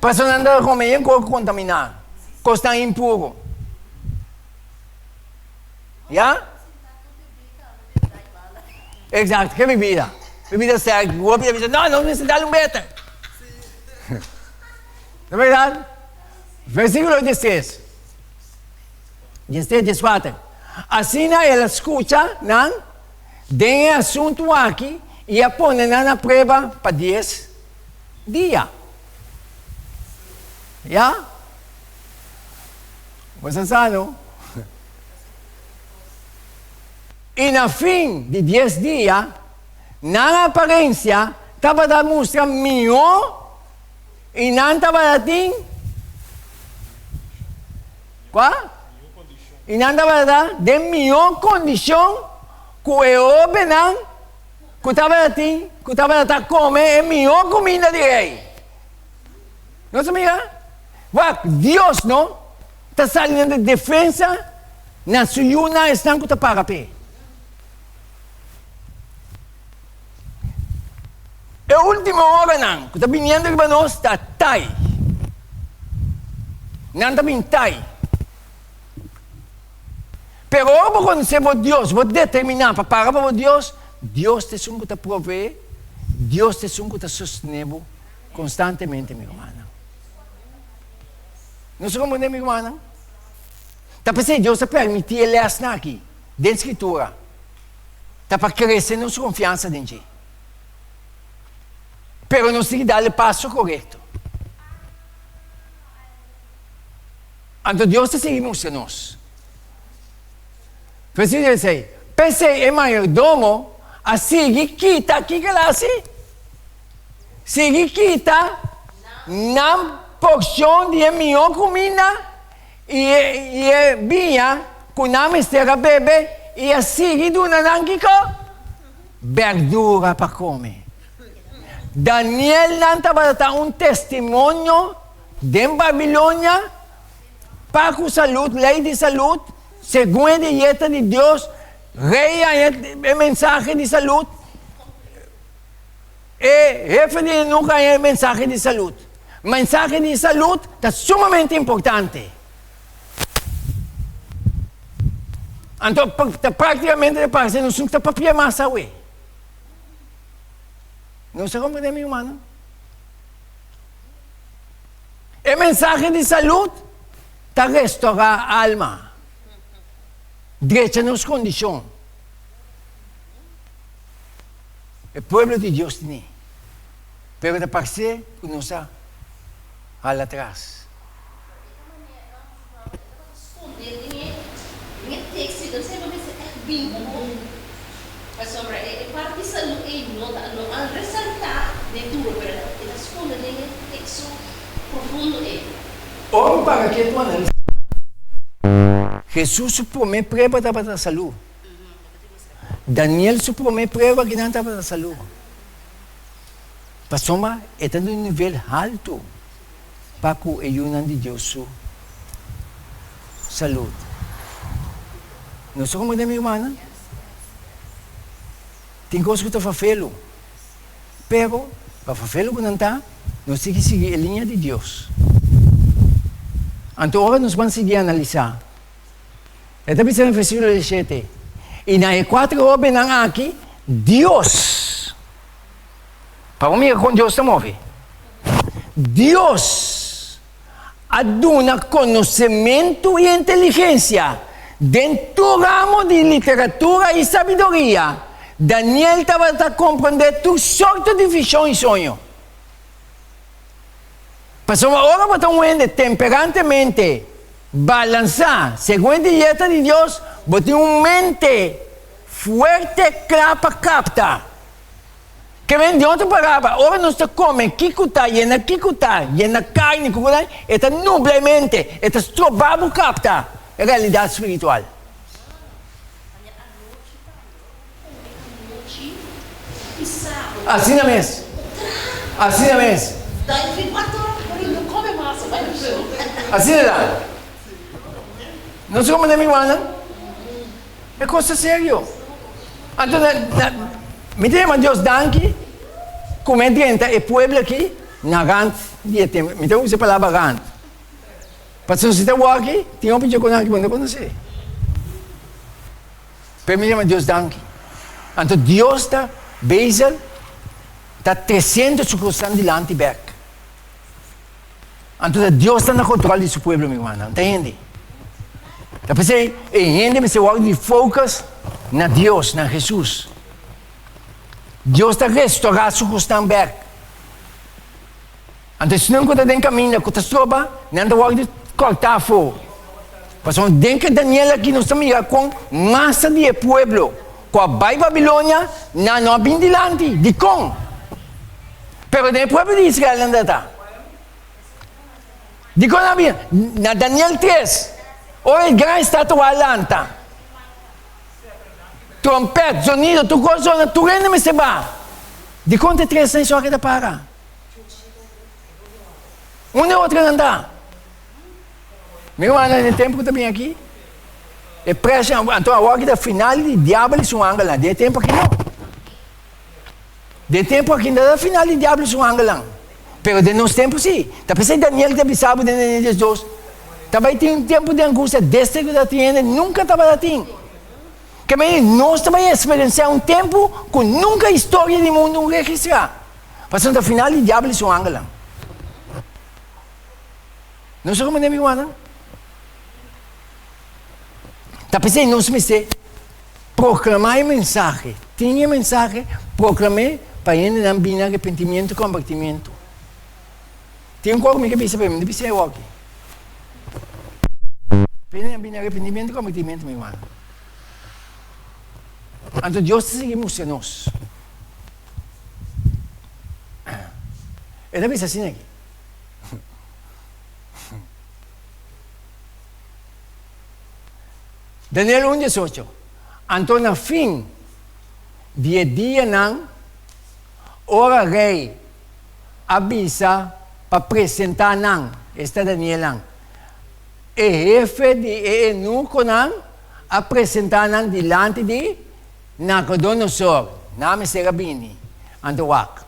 Pasobra nan ta kome yen kos kontaminá, kosnan impuro. Ya? Exacto, ke bibida? Bibida sterk, hopi ta bisa, no, nos mester dal un beter. Ta berdad? Versíkulo diestres, diestres, dieskuater. Asina el a skucha nan den e asuntu aki i a pone nan na prueba pa dies dia. Ya? Bo sa sa, no? I na fin di dies dia, nan aparensia tabata mustra mihó. I nan tabata tin kua? I nan tabata den mihó kondishon ku e hóbennan ku tabata tin, ku tabata ta kome e mihó kuminda di rei. Nos a mira? Wak, Dios no ta sali na defensa na su yunan esnan ku ta para p'e. E último oranan ku ta biniendo riba nos ta tai. Nan ta bin tai. Pero ora bo konosé bo Dios, bo determiná pa para pa bo Dios, Dios ta esun ku ta proveé, Dios ta esun ku ta sostené bo konstantemente, mi rumannan. Nos ta komprendé, mi rumannan? Ta p'esei Dios ta permití e lèsnan aki den Skritura. Ta pa krese nos konfiansa den dje. Pero nos tin ki dal e paso korekto. Anto Dios ta sigui mustra nos. Versíkulo 16, P'esei e mayordomo a sigui kita, kiko el a hasi? Sigui kita nan porshon di e mihó kuminda I e biña ku nan mester a bebe i a sigui duna nan kiko? Berdura pa kome. Daniel nan tabata ta un testimonio den Babilonia pa ku salud, lei di salud, segun e dieta di Dios, rei haña e mensahe di salud, E hefe di enuka haña e mensahe di salud. Mensahe di salud ta sumamente importante. Anto ta praktikamente ta parse nos no ta papia mas awe. Nos ta komprende mi rumannan? E mensahe di salud ta restorá alma, drecha nos kondishon. E pueblo di Dios tene, pero ta parse ku nos a hala atras. Ora para ke tu analisá, Hesus su promé prueba tabata salú. Daniel su promé prueba ki nan tabata salú. Pasobra e ta di un nivel haltu pa ku e yunan di Dios su salud. Nos ta komprendé mi rumannan? Tin kos ku ta fafelu, pero pa fafelu ku nan ta, nos tin ki sigui e liña di Dios. Anto ora nos ban sigui analisá. E ta bisa den versíkulo diesshete, I na e kuater hóbennan aki, Dios, pa bo mira kon Dios ta move, Dios a duna konosementu i inteligensia den tur ramo di literatura i sabiduria. Daniel tabata komprondé tur sorto di vishon i soño. Pasobra ora bo ta un hende temperantemente balansá segun e dieta di Dios, bo tin un mente fuerte kla pa kapta. Ke men di otro palabra, ora nos ta kome kiko ta yena kiko ta yena karni ku kosnan, e ta nubla e mente, e ta stroba bo kapta e realidat spiritual. Asina mes. Asina mes. Asina ta. Nos como mi rumannan? E cos ta serio. Anto na, na, mi ta yama Dios danki cu mi a drenta e pueblo aki na rand di e tempo. Mi ta usa e palabra rand. Pasobra si ta wòrki, tin hopi dje ku nan ki bo no konosé. Pero mi yama Dios danki. Anto Dios ta bezig ta tresiendo su kosnan dilanti bèk. Anto ta Dios ta na kontrol di su pueblo, mi rumannan. Ta hende. Ta p'esei e hende mester wòrdu di focus na Dios, na Hesus. Dios ta restorá su kosnan bèk. Anto esnan ku ta den kaminda ku ta stroba, nan ta wòrdu kòrtá afó. Pasobra den ke Daniel aki nos ta mira kon masa di e pueblo ku a bai Babilonia, nan no a bin dilanti. Dikon? Pero den e pueblo di Israel nan ta ta. Dikon nan a bin? Na Daniel tres, ora e gran estatua a lanta, trompèt, zonido, tur kos zona, tur hende mester ba. Dikon ta e tresnan esaki ta para? Unda e otronan ta? Mi rumannan, den e tempu ku ta bini aki, e preshon, anto awor ki ta final di diabel i su angelnan, den e tempu aki no. Den e tempu aki no ta final di diabel i su angelnan, pero den nos tempu si. Ta p'esei Daniel ta bisa bo den Daniel 12, ta bai tin un tempu di angustia desde ku ta tin hende nunka tabata tin. Ke manera nos ta bai eksperensiá un tempu ku nunka historia di mundu un registrá. Pasobra ta final di diabel i su angelnan. Nos ta komprendé mi rumannan? Ta p'esei nos mester proklamá e mensahe, tin e mensahe, proklam'é pa hendenan bini arepentimiento i kombertimiento. Tin un kos ku mi ke bisa pero mi no bisa awor aki. Pa hendenan bini arepentimiento i kombertimiento, mi rumannan. Anto Dios ta sigui mustra nos. E ta bisa asina aki. Daniel un diesocho, Anto na fin di e dianan, ora rei a bisa pa presentá nan, esta Danielnan, e hefe di e enukonan a presentá nan dilanti di Nakodonosor, nan mester a bini. Anto wak.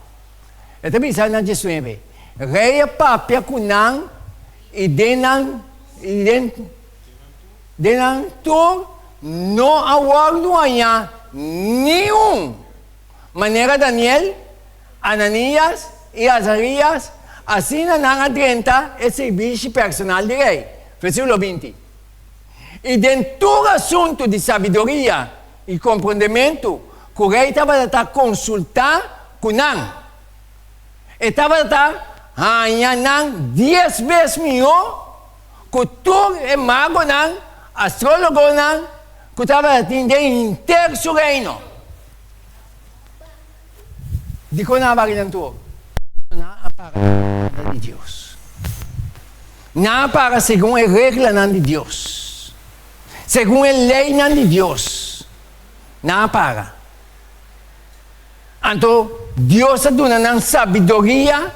E ta bisa na diesnuebe, Rei a papia ku nan i den nan i den den nan tur no a wòrdu hañá niun manera Daniel, Ananias i Azarias, asina nan a drenta e sirbishi personal di rei. Versíkulo 20. I den tur asuntu di sabiduria i komprondementu ku rei tabata ta konsultá ku nan, e tabata ta haña nan dies bes mihó ku tur e magonan, astrólogonan, ku tabata tin den henter su reino. Dikon nan a bari nan tur? Nan a para e palabra di Dios. Nan a para segun e reglanan di Dios, segun e leinan di Dios. Nan a para. Anto Dios a duna nan sabiduria,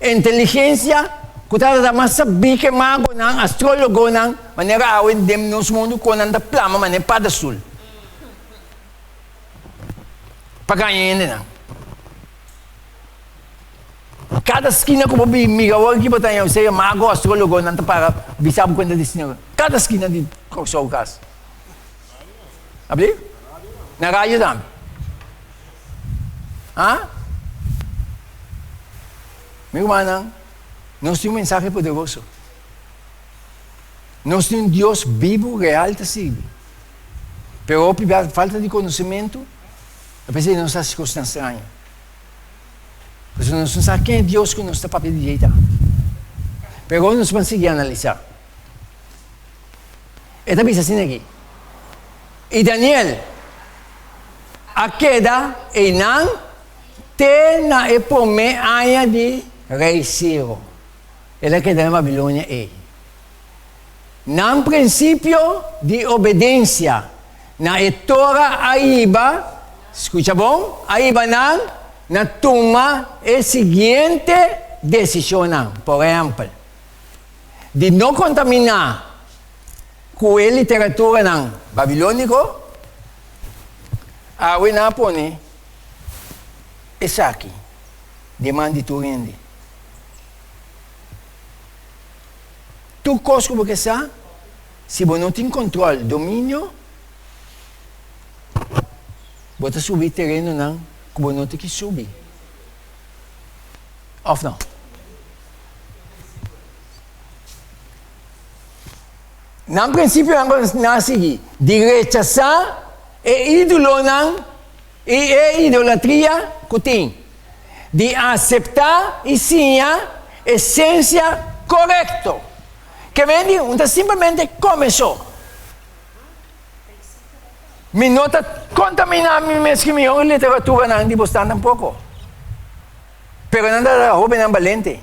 inteligensia, ku tabata mas sabí ku e magonan, astrólogonan, manera awe den nos mundu ku nan ta plama manera padastul pa gaña hendenan. Kada skina ku bo bin mira awor ki bo ta haña sea mago, astrólogo, nan ta para bisa bo kuenta di Señor. Kada skina di Kòrsou kas. Abli? Na radio tambe. Ha? Mi rumannan, nos tin un mensahe poderoso. Nos tin un Dios bibu, real ta sirbi. Pero hopi bia falta di konosementu, a pesar di nos ta hasi kosnan straño. Pasobra nos no sa ken e Dios ku nos ta papia di dje ta. Pero ora nos ban sigui analisá, e ta bisa asina aki, I Daniel a keda einan te na e promé aña di Rei Siro. El a keda na Babilonia ei. Nan prinsipio di obedensia na e Tora a hiba, skucha bon, a hiba nan na tuma e siguiente desishonnan, por ehèmpel. Di no kontaminá ku e literaturanan babilóniko, awe nan a pone esaki den man di tur hende. Tur kos ku bo ke sa, si bo no tin kontròl, dominio, bo ta subi terenonan ku bo no ta ki subi. Òf no? Nan prinsipionan ku nan a sigui di rechasá e ídolonan i e idolatria ku tin, di aseptá i siña e siensia korekto. Ke men di un ta simplemente kome so. Mi no ta kontaminá mi mes ku mihó literaturanan di bosnan tampoko. Pero nan tabata hóbennan balente.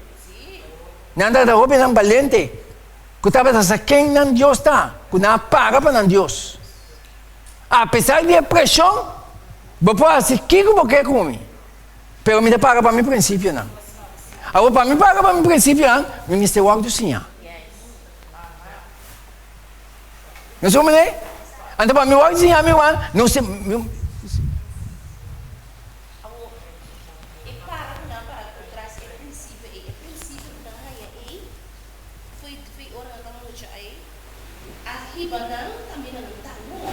Nan tabata hóbennan balente ku tabata sa ken nan Dios ta, ku nan a para pa nan Dios. Apesar di e preshon, bo por hasi kiko bo ke ku mi, pero mi ta para pa mi prinsipionan. Awor, pa mi para pa mi prinsipionan, mi mester wòrdu siñá. No sa manera? Anto pa mi wòrdu siñá mi wan, no se. Awor, e para ku nan para ku tras e prinsipio ei, e prinsipio ku nan haña ei, foi foi ora nan ta mucha ei, a hiba nan tambe na nan tawo.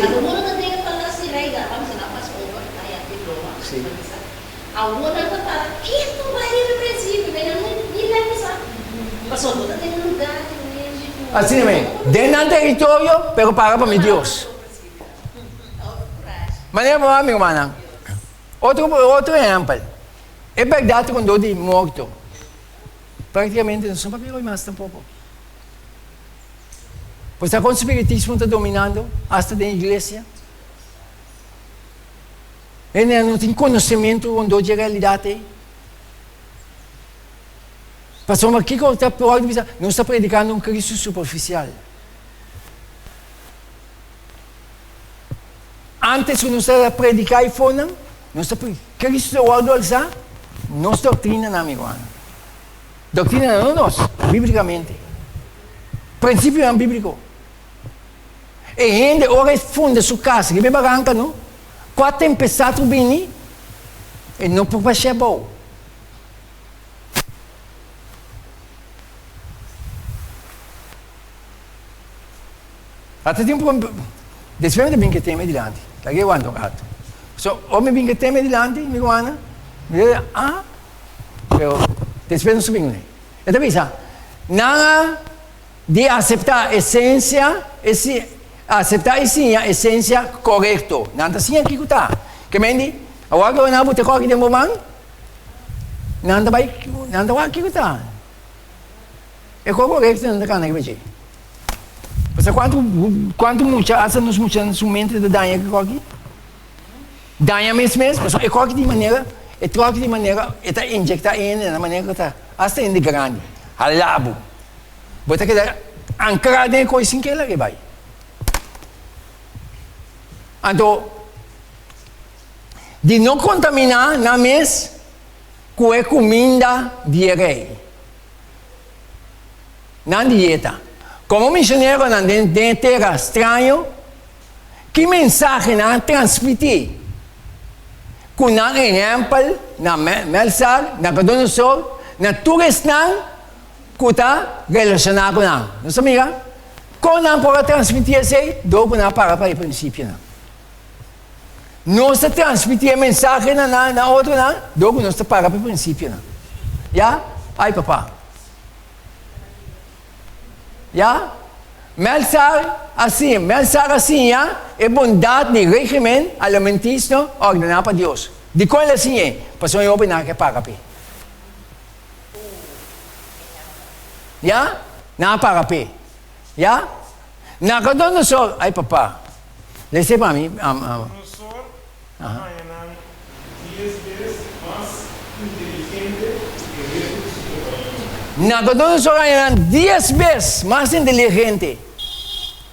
Awor nan ta den e palas di rei, nan a bisa nan pas over, nan haña diploma, nan bisa. Awor nan ta para ketu bai riba e prinsipio, bai nan no ni lei bisa, pasobra bo ta den un lugar di un hende ku. Asina men, den nan teritorio, pero para pa mi Dios. Manera bo a mi rumannan. Otro otro ehempel. E bèrdat rondó di morto. Práktikamente nos no papia hoy mas tampoko. Bo sa kon spiritismo ta dominando asta den iglesia? Hende no tin konosementu rondó dje realidat ei. Pasobra kiko ta wòrdu bisa? Nos ta predikando un Kristu superfisial. Antes ku nos ta prediká e fonan, nos ta pri Kristu ta wòrdu alsá, nos doktrinanan, mi rumannan. Doktrinanan no nos, bíblikamente. Prinsipionan bíbliko. E hende ora e funda su kas riba e baranka no, kua tempestat ku bini, e no por bash'é abou. Ata tin un Despues mi ta bin ke tema dilanti. Ta ke wanta un rato. So, ora mi bin ke tema dilanti, mi rumannan, mi ta ah, pero despues nos ta bin kuné. E ta bisa, nan a di aseptá esensia, e si, aseptá i siña esensia korekto. Nan ta siña kiko ta. Ke men di, awor ku nan a buta kòki den bo man, nan ta bai, nan ta wak kiko ta. E kos korekto nan ta kana riba dje. Pasobra kuantu kuantu mucha asta nos muchanan su mente ta daña ku e kòki. Daña mes mes pasobra e kòki di manera e tròki di manera e ta inyekta e hende na manera ku ta asta hende grandi hala bo. Bo ta keda ankrá den e kos sin ke laga e bai. Anto di no kontaminá nan mes ku e kuminda di e rei. Nan dieta. Komo misioneronan den den e tera straño, ki mensahe nan a transmití ku nan ehèmpel na Melsar, Nabucodonosor, na tur esnan ku ta relashoná ku nan? Nos ta mira kon nan por a transmití esei dor ku nan a para pa e prinsipionan. Nos ta transmití e mensahe na nan, na otronan dor ku nos ta para pa e prinsipionan. Ya? Ai papá. Ya? Melsar a siña, Melsar a siña e bondat di régimen alimentisno ordená pa Dios. Dikon el a siñ'é? Pasobra e hóbennan ke paga p'e. Ya? Nan a paga p'e. Ya? Nabucodonosor, ai papá, lese pa mi. Nabucodonosor a haña nan dies bes mas inteligente ku e resto di su kompañeronan. Nabucodonosor a haña nan dies bes mas inteligente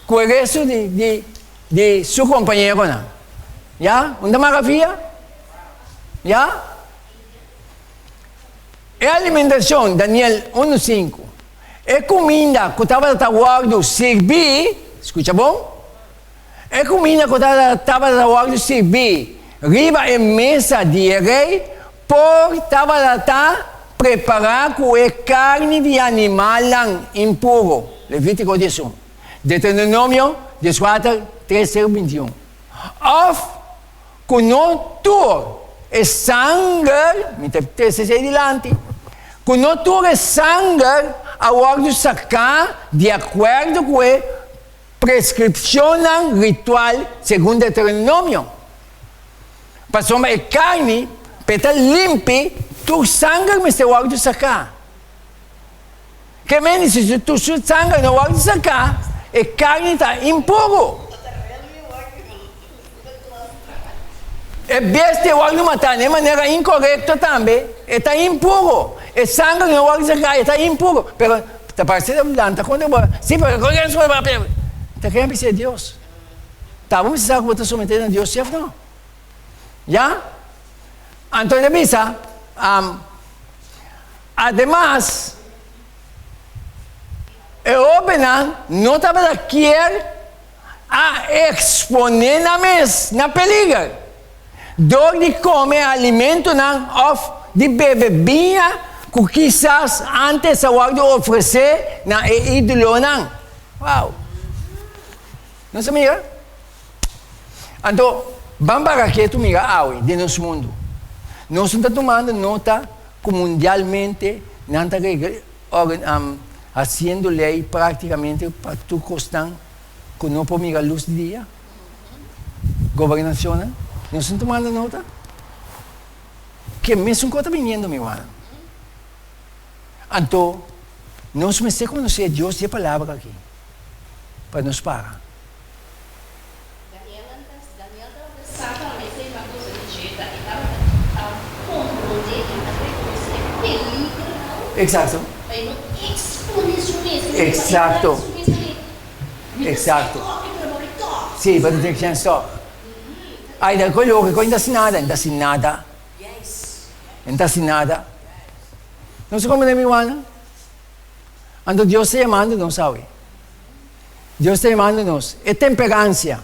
ku e resto di di su kompañeronan. Ya? Un ta maravia? Ya? E alimentashon, Daniel unu sinku. E kuminda ku tabata wòrdu sirbí, skucha bon, e kuminda ku tabata wòrdu sirbí riba e mesa di e rei por tabata prepará ku e karni di animalnan impuro, Levítiko 11, Deuteronomio 14, 3 te 21, òf ku no tur e sanger, mi ta trese esei dilanti, ku no tur e sanger a wòrdu saká di akuerdo ku e preskripshonnan ritual segun Deuteronomio. Pasobra e karni p'e ta limpi, tur sanger mester wòrdu saká. Ke mende si tur su sanger no wòrdu saká, e karni ta impuru. E bestia wòrdu matá na e manera inkorekto tambe, e ta impuro. E sanger no wòrdu saká, e ta impuro. Pero ta parse ta lanta kontra bo, si, pero ta kere bisa Dios. Ta bo mester sa ku bo ta someté na Dios, si òf no? Ya? Anto e ta bisa, Ademas, e hóbennan no tabata kier a eksponé nan mes na peliger dor di kome alimentonan òf di bebe biña ku kisas ántes a wòrdu ofresé na e ídolonan. Wow! Nos a mira? Anto, ban para ketu mira awe den nos mundu. Nos no ta tumando nota ku mundialmente nan ta hasiendo lei práktikamente pa tur kosnan ku no por mira lus di dia? Gobernashonnan, nos no ta manda nota? Ke mesun kos ta biniendo, mi rumannan. Anto, nos mester konosé Dios di e Palabra aki pa nos para. Daniel tabata sa solamente e cosa di dje, ta e tabata comprende y ta reconoce e peligronan. Exacto. Pa e no expone su mes. Exacto. Pa e su mes den mi ta Exacto. stop, pero no mi top. Sí, pa ta tin stop. Ay, ta koe loke, koe no ta haci nada, no ta haci nada. Yes. No ta haci nada. No sa comprende mi wana? Anto Dios ta yamando nos awe. Dios ta yamando nos. E temperansia,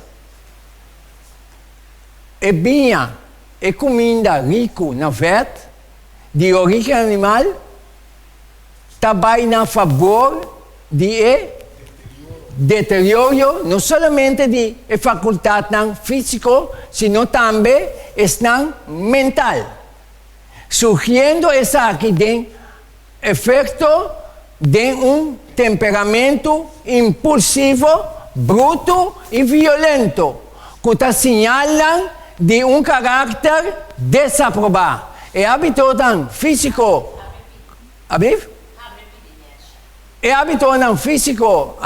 e biña, e kuminda riku na vèt di orígen animal ta bai na fabor di e deteriorio no solamente di e fakultatnan físiko sino tambe esnan mental, surgiendo esaki den Efekto den un temperamentu impulsivo, brutu i violento, ku ta siñalnan di un karakter desaprobá. E hábitonan físiko E hábitonan físiko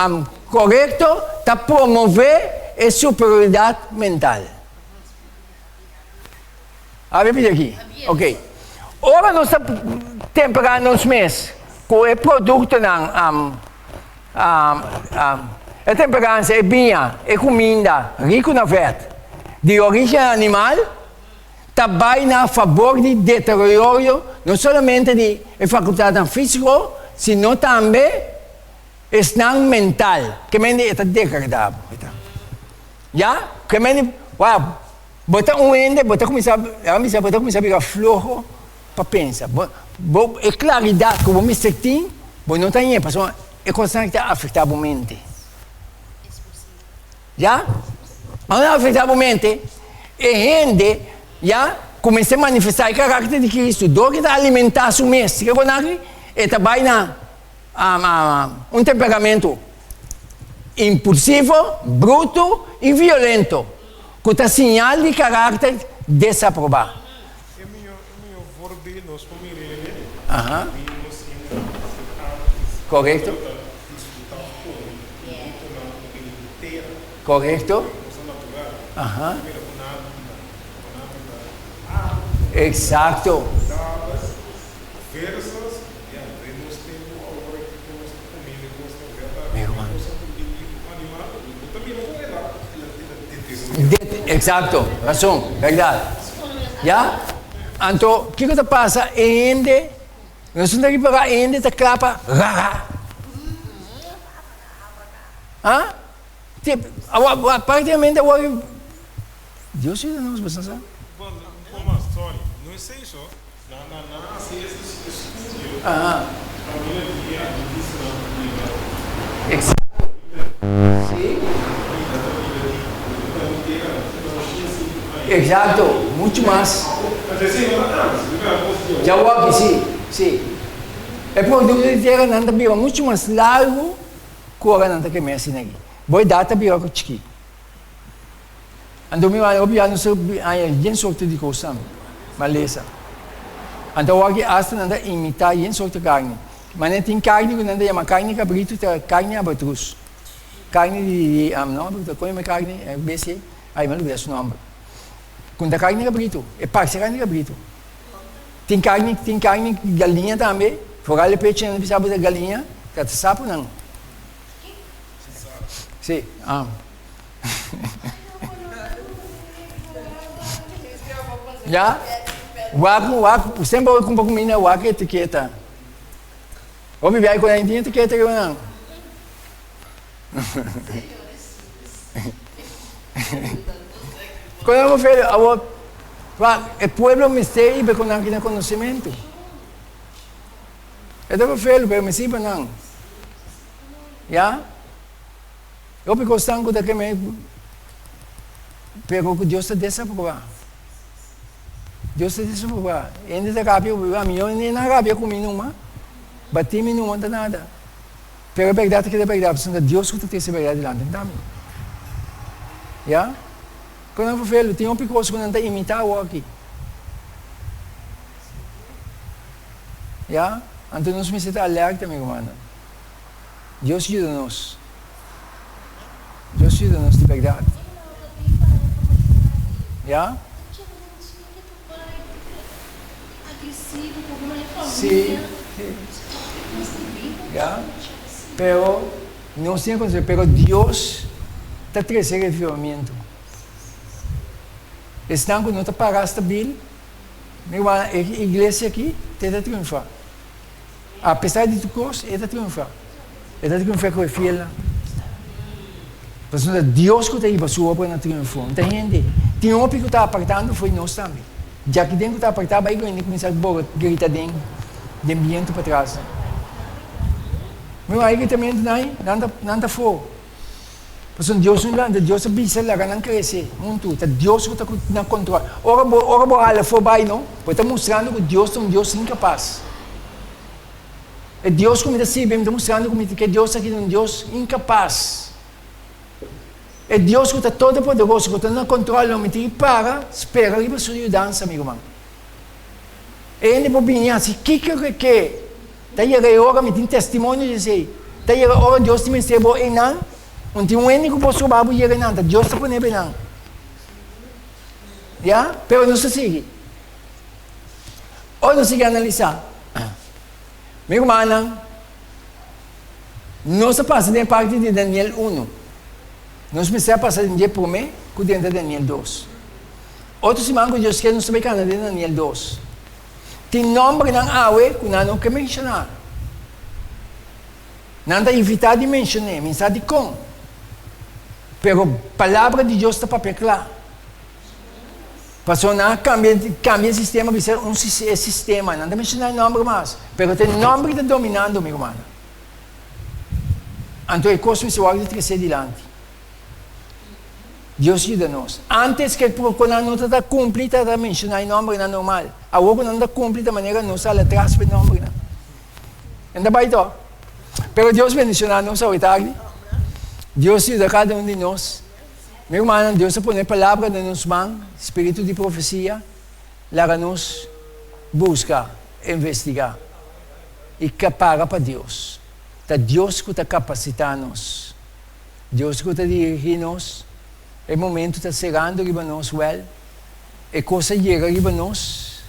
korekto ta promové e superioridat mental. A repiti aki. Ok. Ora nos ta temperá nos mes ku e produktonan, e temperansia, e biña, e kuminda riku na vèt di orígen animal, ta bai na fabor di deteriorio no solamente di e fakultatnan físiko, sino tambe esnan mental. Ke mende e ta degradá bo. Ya? Ke mende, wak. Bo ta un hende, bo ta kuminsá, laga mi bisa, bo ta kuminsá bira floho pa pensa. Bo, bo, e klaridat ku bo mester tin, bo no ta hañ'é pasobra e kosnan aki ta afektá bo mente. Ya? Ora afektá bo mente, e hende, ya, ku mester manifestá e karakter di Kristu dor ku e ta alimentá su mes, ke kos aki? E ta bai na un temperamentu impulsivo, brutu i violento. Ku ta siñal di karakter desaprobá. E mihó e mihó voorbeeld nos por mira el'e di nos hendenan antes Korekto. ku ta disfrutá kome produktonan ku bini di tera. Korekto. Cosa natural. Aha. Bo mira ku nan a bira ku nan a bira aru. Eksakto. Saludabel versus ya den nos tempu awor aki ku nos ta komiendo e kosnan bèrdat Mi e ruman. kosnan ku bini di un animal bo ta mira ku el a el a Exacto, razon, berdad. Ya? Anto, kiko ta pasa? E hende, nos no ta ripará, e hende ta kla pa raha. Ha? Te, awa, prácticamente awor Dios yuda nos, boso sa. Bon, un poco mas, sorry. No esei so, nan nan nan a hasi es estudio kaminda di e adventistanan ta biba. Exacto. Si. Nan ta biba di nan tera, nan ta biba 105 aña. Exacto, mucho mas. Anto esei no ta antes, mi ta kos di awor. Djawor aki, si, si. E producto di tera nan ta bira mucho mas largo ku ora nan ta keme asina aki. Bo edat ta bira ku chikí. Anto mi wak hopi ya nos ta haña yen sorto di kos tambe, malesa. Anto awor aki asta nan ta imitá yen sorto karni. Manera tin karni ku nan ta yama karni kabritu ta karni abatrus. Karni di no abatrus, kon yama e karni e bestia ei? Ai mi a lubida su nòmber. Ku ta karni kabritu, e parse karni kabritu. Tin karni tin karni galiña tambe, foral e pechi nan ta bisa bo ta galiña, ta sapunan. Sí. Ya? Wak, wak, semper oi kumpra kumida, wak etiketa. Hopi biaha ku nan tin etiketa riba nan. Kon nan por fere awor, wak, e pueblo mester iba ku nan kina konosementu. E ta por fere, pero mester iba nan. Ya? Hopi kosnan ku ta keme pero ku Dios ta desaprobá. Dios ta desaprobá. Hende ta rabia ku mi, ami yo no a rabia ku mi numa, batí mi numa ta nada. Pero e bèrdat ta keda bèrdat, pasobra ta Dios ku ta trese e bèrdat dilanti, no ta ami. Ya? Kon nan ferfelu, tin hopi kos ku nan ta imitá awor aki. Ya? Anto nos mester ta alerta, mi rumannan. Dios yuda nos. Dios yuda nos di berdad. Ya? Si, si. Ya? Pero nos tin consejo, pero Dios ta trece revivamiento. Esnan cu no ta para stabil, mi wak e iglesia aki te ta triunfa. Apesar di tur kos, e ta triunfá. E ta triunfá ku e fielnan. Pasobra ta Dios ku ta hiba su obra na triunfo, no ta hende. Tin hopi ku ta apartando fo'i nos tambe. Djaki den ku ta apartá bai ku hende kuminsá bora grita den den bientu patras. Mi wak e gritamentunan ei, nan ta nan ta for. Pasobra Dios no lanta, Dios a bisa laga nan krese huntu. Ta Dios ku ta na kontrol. Ora bo ora bo hala for bai no, bo ta mustrando ku Dios ta un Dios inkapas. E Dios ku mi ta sirbi, mi ta mustrando ku mi ku e Dios aki ta un Dios inkapas. E Dios ku ta todopoderoso, ku ta na kontrol no, mi tin ki para spera riba su yudansa, mi ruman. E hende por bini hasi kiko ku e ke. Ta yega e ora, mi tin testimonio di esei, ta yega e ora Dios ta mester bo einan, un tin un hende ku por soba bo yega einan, ta Dios ta pone bo einan. Ya? Pero nos ta sigui. Ora nos sigui analisá, mi rumannan, nos a pasa den e parti di Daniel unu. Nos mester a pasa den dje promé ku drenta Daniel dos. Otro siman ku Dios ke nos ta bai kanta den Daniel dos. Tin nòmbernan awe ku nan no ke menshoná. Nan ta evitá di menshon'é, mi sa dikon. Pero Palabra di Dios ta papia kla. Pasobra nan a kambia kambia e sistema bisa un e sistema, nan ta menshoná e nòmber mas, pero ta e nòmber ki ta dominando, mi rumannan. Anto e kos mester wòrdu tresé dilanti. Dios yuda nos. Antes ke ku nan no ta ta kumpli ta ta menshoná e nòmbernan normal. Awor ku nan ta kumpli ta manera nos hala tras pa e nòmbernan. En ta bai tò. Pero Dios bendishoná nos awe tardi. Dios yuda kada un di nos. Mi rumannan, Dios a pone palabra den nos man, spiritu di profesia, laga nos buska, investigá i para pa Dios. Ta Dios ku ta kapasitá nos. Dios ku ta dirigí nos, e momentu ta serando riba nos, wèl, e kos a yega riba nos,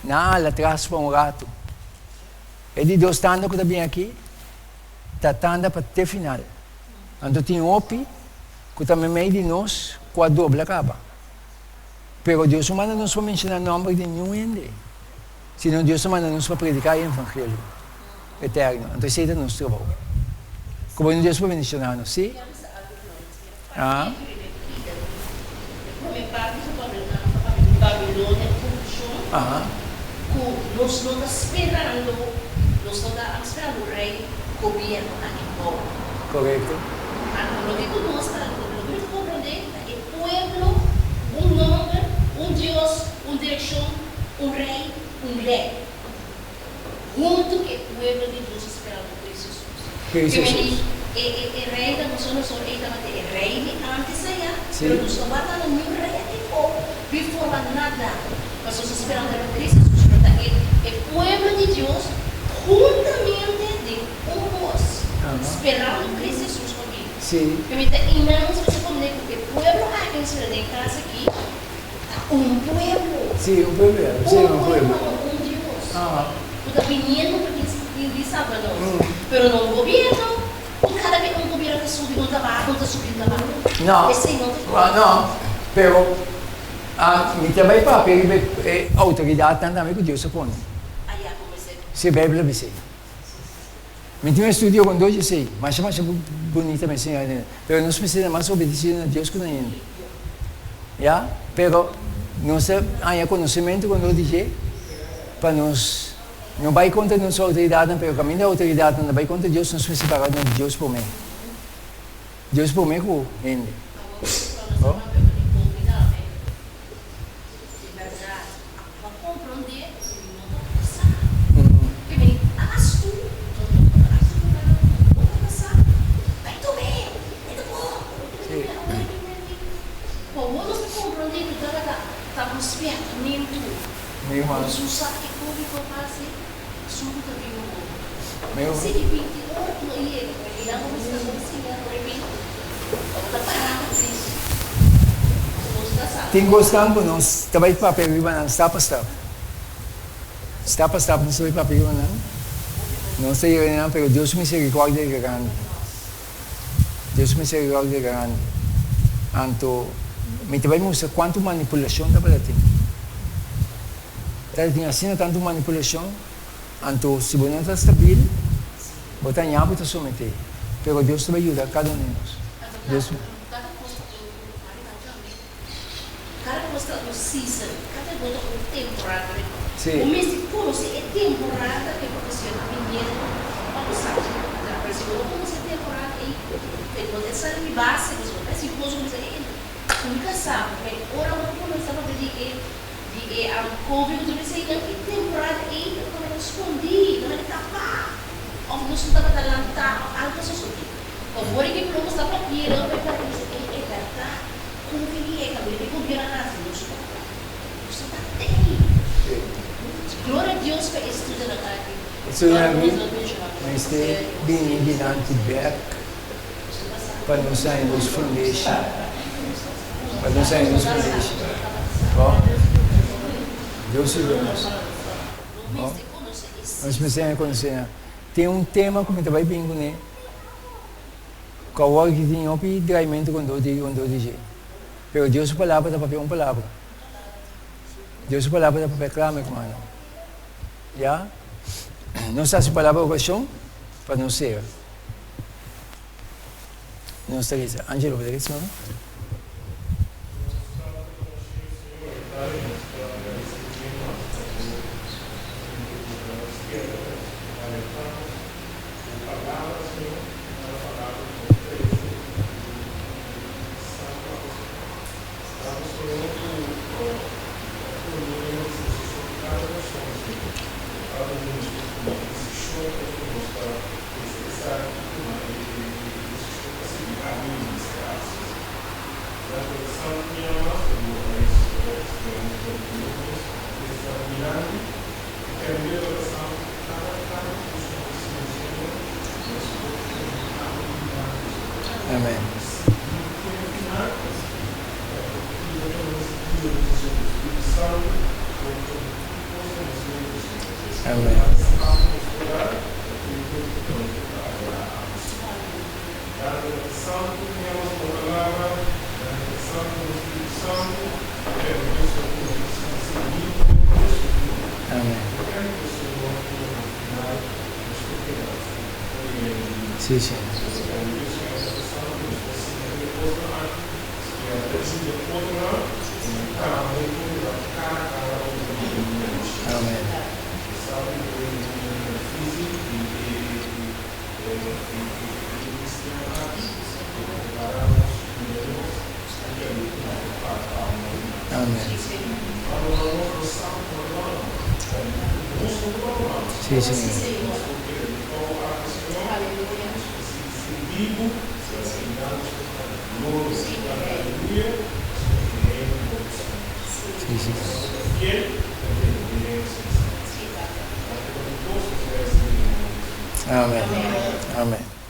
nan a hala tras pa un ratu. E di dos tanda ku ta bin aki ta tanda pa te final. Anto tin hopi ku ta meimei di nos ku a dobla kaba. Pero Dios no manda nos pa menshoná nòmber di niun hende, sino Dios a manda nos pa prediká e evangelio eterno. Anto esei ta nos trabou. Ku bo Dios por bendishoná nos, sí? Ah. Aha. Korekto. Huntu ku e pueblo di Dios a spera ku Cristo Jesus. Cristo Ke meni Jesus. e e e rei ta nos nos ora ei tabata e rei di antes aya, Sí. pero nos no wardando niun rei aki po bi forma nada, pasobra nos a spera riba Cristo Jesus, pero ta e e pueblo di Dios huntamente den un bos, Aha. sperando Cristo Jesus pa bini. Sí. Ke meni ta einan nos mester komprende ku e pueblo aki nos spera den kas aki, Ta un pueblo. Sí, un pueblo ya. Sí, Un un pueblo pueblo. no un Dios. Aha. Cu ta biniendo pa di salba nos. Pero no un gobierno. Cu cada bes un gobierno ta subi un ta baha, un ta subi un ta baha. No. Esey no ta No, pero mi ta bay papia riba e autoridadnan tambe cu Dios a pone. Aya como esey. Si, Bijbel a bisa. Mi tin un estudio con dos esey, masha masha bunita mi siña den, pero nos mester mas obedecido na Dios cu na hende. Ya, pero nos ta haña conocimento con nos di dje pa nos no bay contra nos autoridadnan, pero caminda autoridadnan ta bay contra Dios, nos mester para na Dios prome. Dios prome cu hende. Oh. Tin kosnan ku nos ta bai papia riba nan stap pa stap. Stap pa stap nos ta bai papia riba nan. Nos ta yega nan, pero Dios su misericordia e grandi. Dios su misericordia e grandi. Anto mi ta bai mustra kuantu manipulashon tabata tin. Tabata tin asina tantu manipulashon. Anto si bo no ta stabil, bo ta ña bo ta someté. Pero Dios ta bai yuda kada un di nos. Dios. Kada kos ta un Kada kos ta un season, kada kos ta un temporada. Sí. Bo mester konosé e temporada ke bo ta siña ta biniendo pa bo sa kiko ta traha. Pero si bo no konosé e temporada ei, te bo ta sali di base, pasobra bo ta hasi kos ku bo ta hende nunka sa. Pasobra ora bo kuminsá papia di e di e covid ku tur eseinan, e temporada ei ta tabata skondí, tabata tapá òf nos no tabata lantá òf algu asosodé. Favor e ke nos ta papia nan pa e bisa e e bèrdat kon ke yega mira ke gobierno a hasi nos no nos no ta tei gloria a Dios pa e estudio nan aki Estudio nan aki mester bini dilanti bek pa nos haña nos fundeshi pa nos haña nos fundeshi bo Dios yuda nos bo nos mester haña konosé nan. Tin un tema ku mi ta bai bin kuné ku awor ki tin hopi draimentu ku dor di un dor di dje. Pero Dios su palabra ta papia un palabra. Dios su palabra ta papia kla, mi hermano. Ya? Nos ta hasi palabra orashon pa nos sera. Nos ta resa. Angelo, bo ta resa no? Amen. Amen. Amen. Sí, sí. Amen. Amen. Sí, Señor. Sí, Señor. Amen. Amen.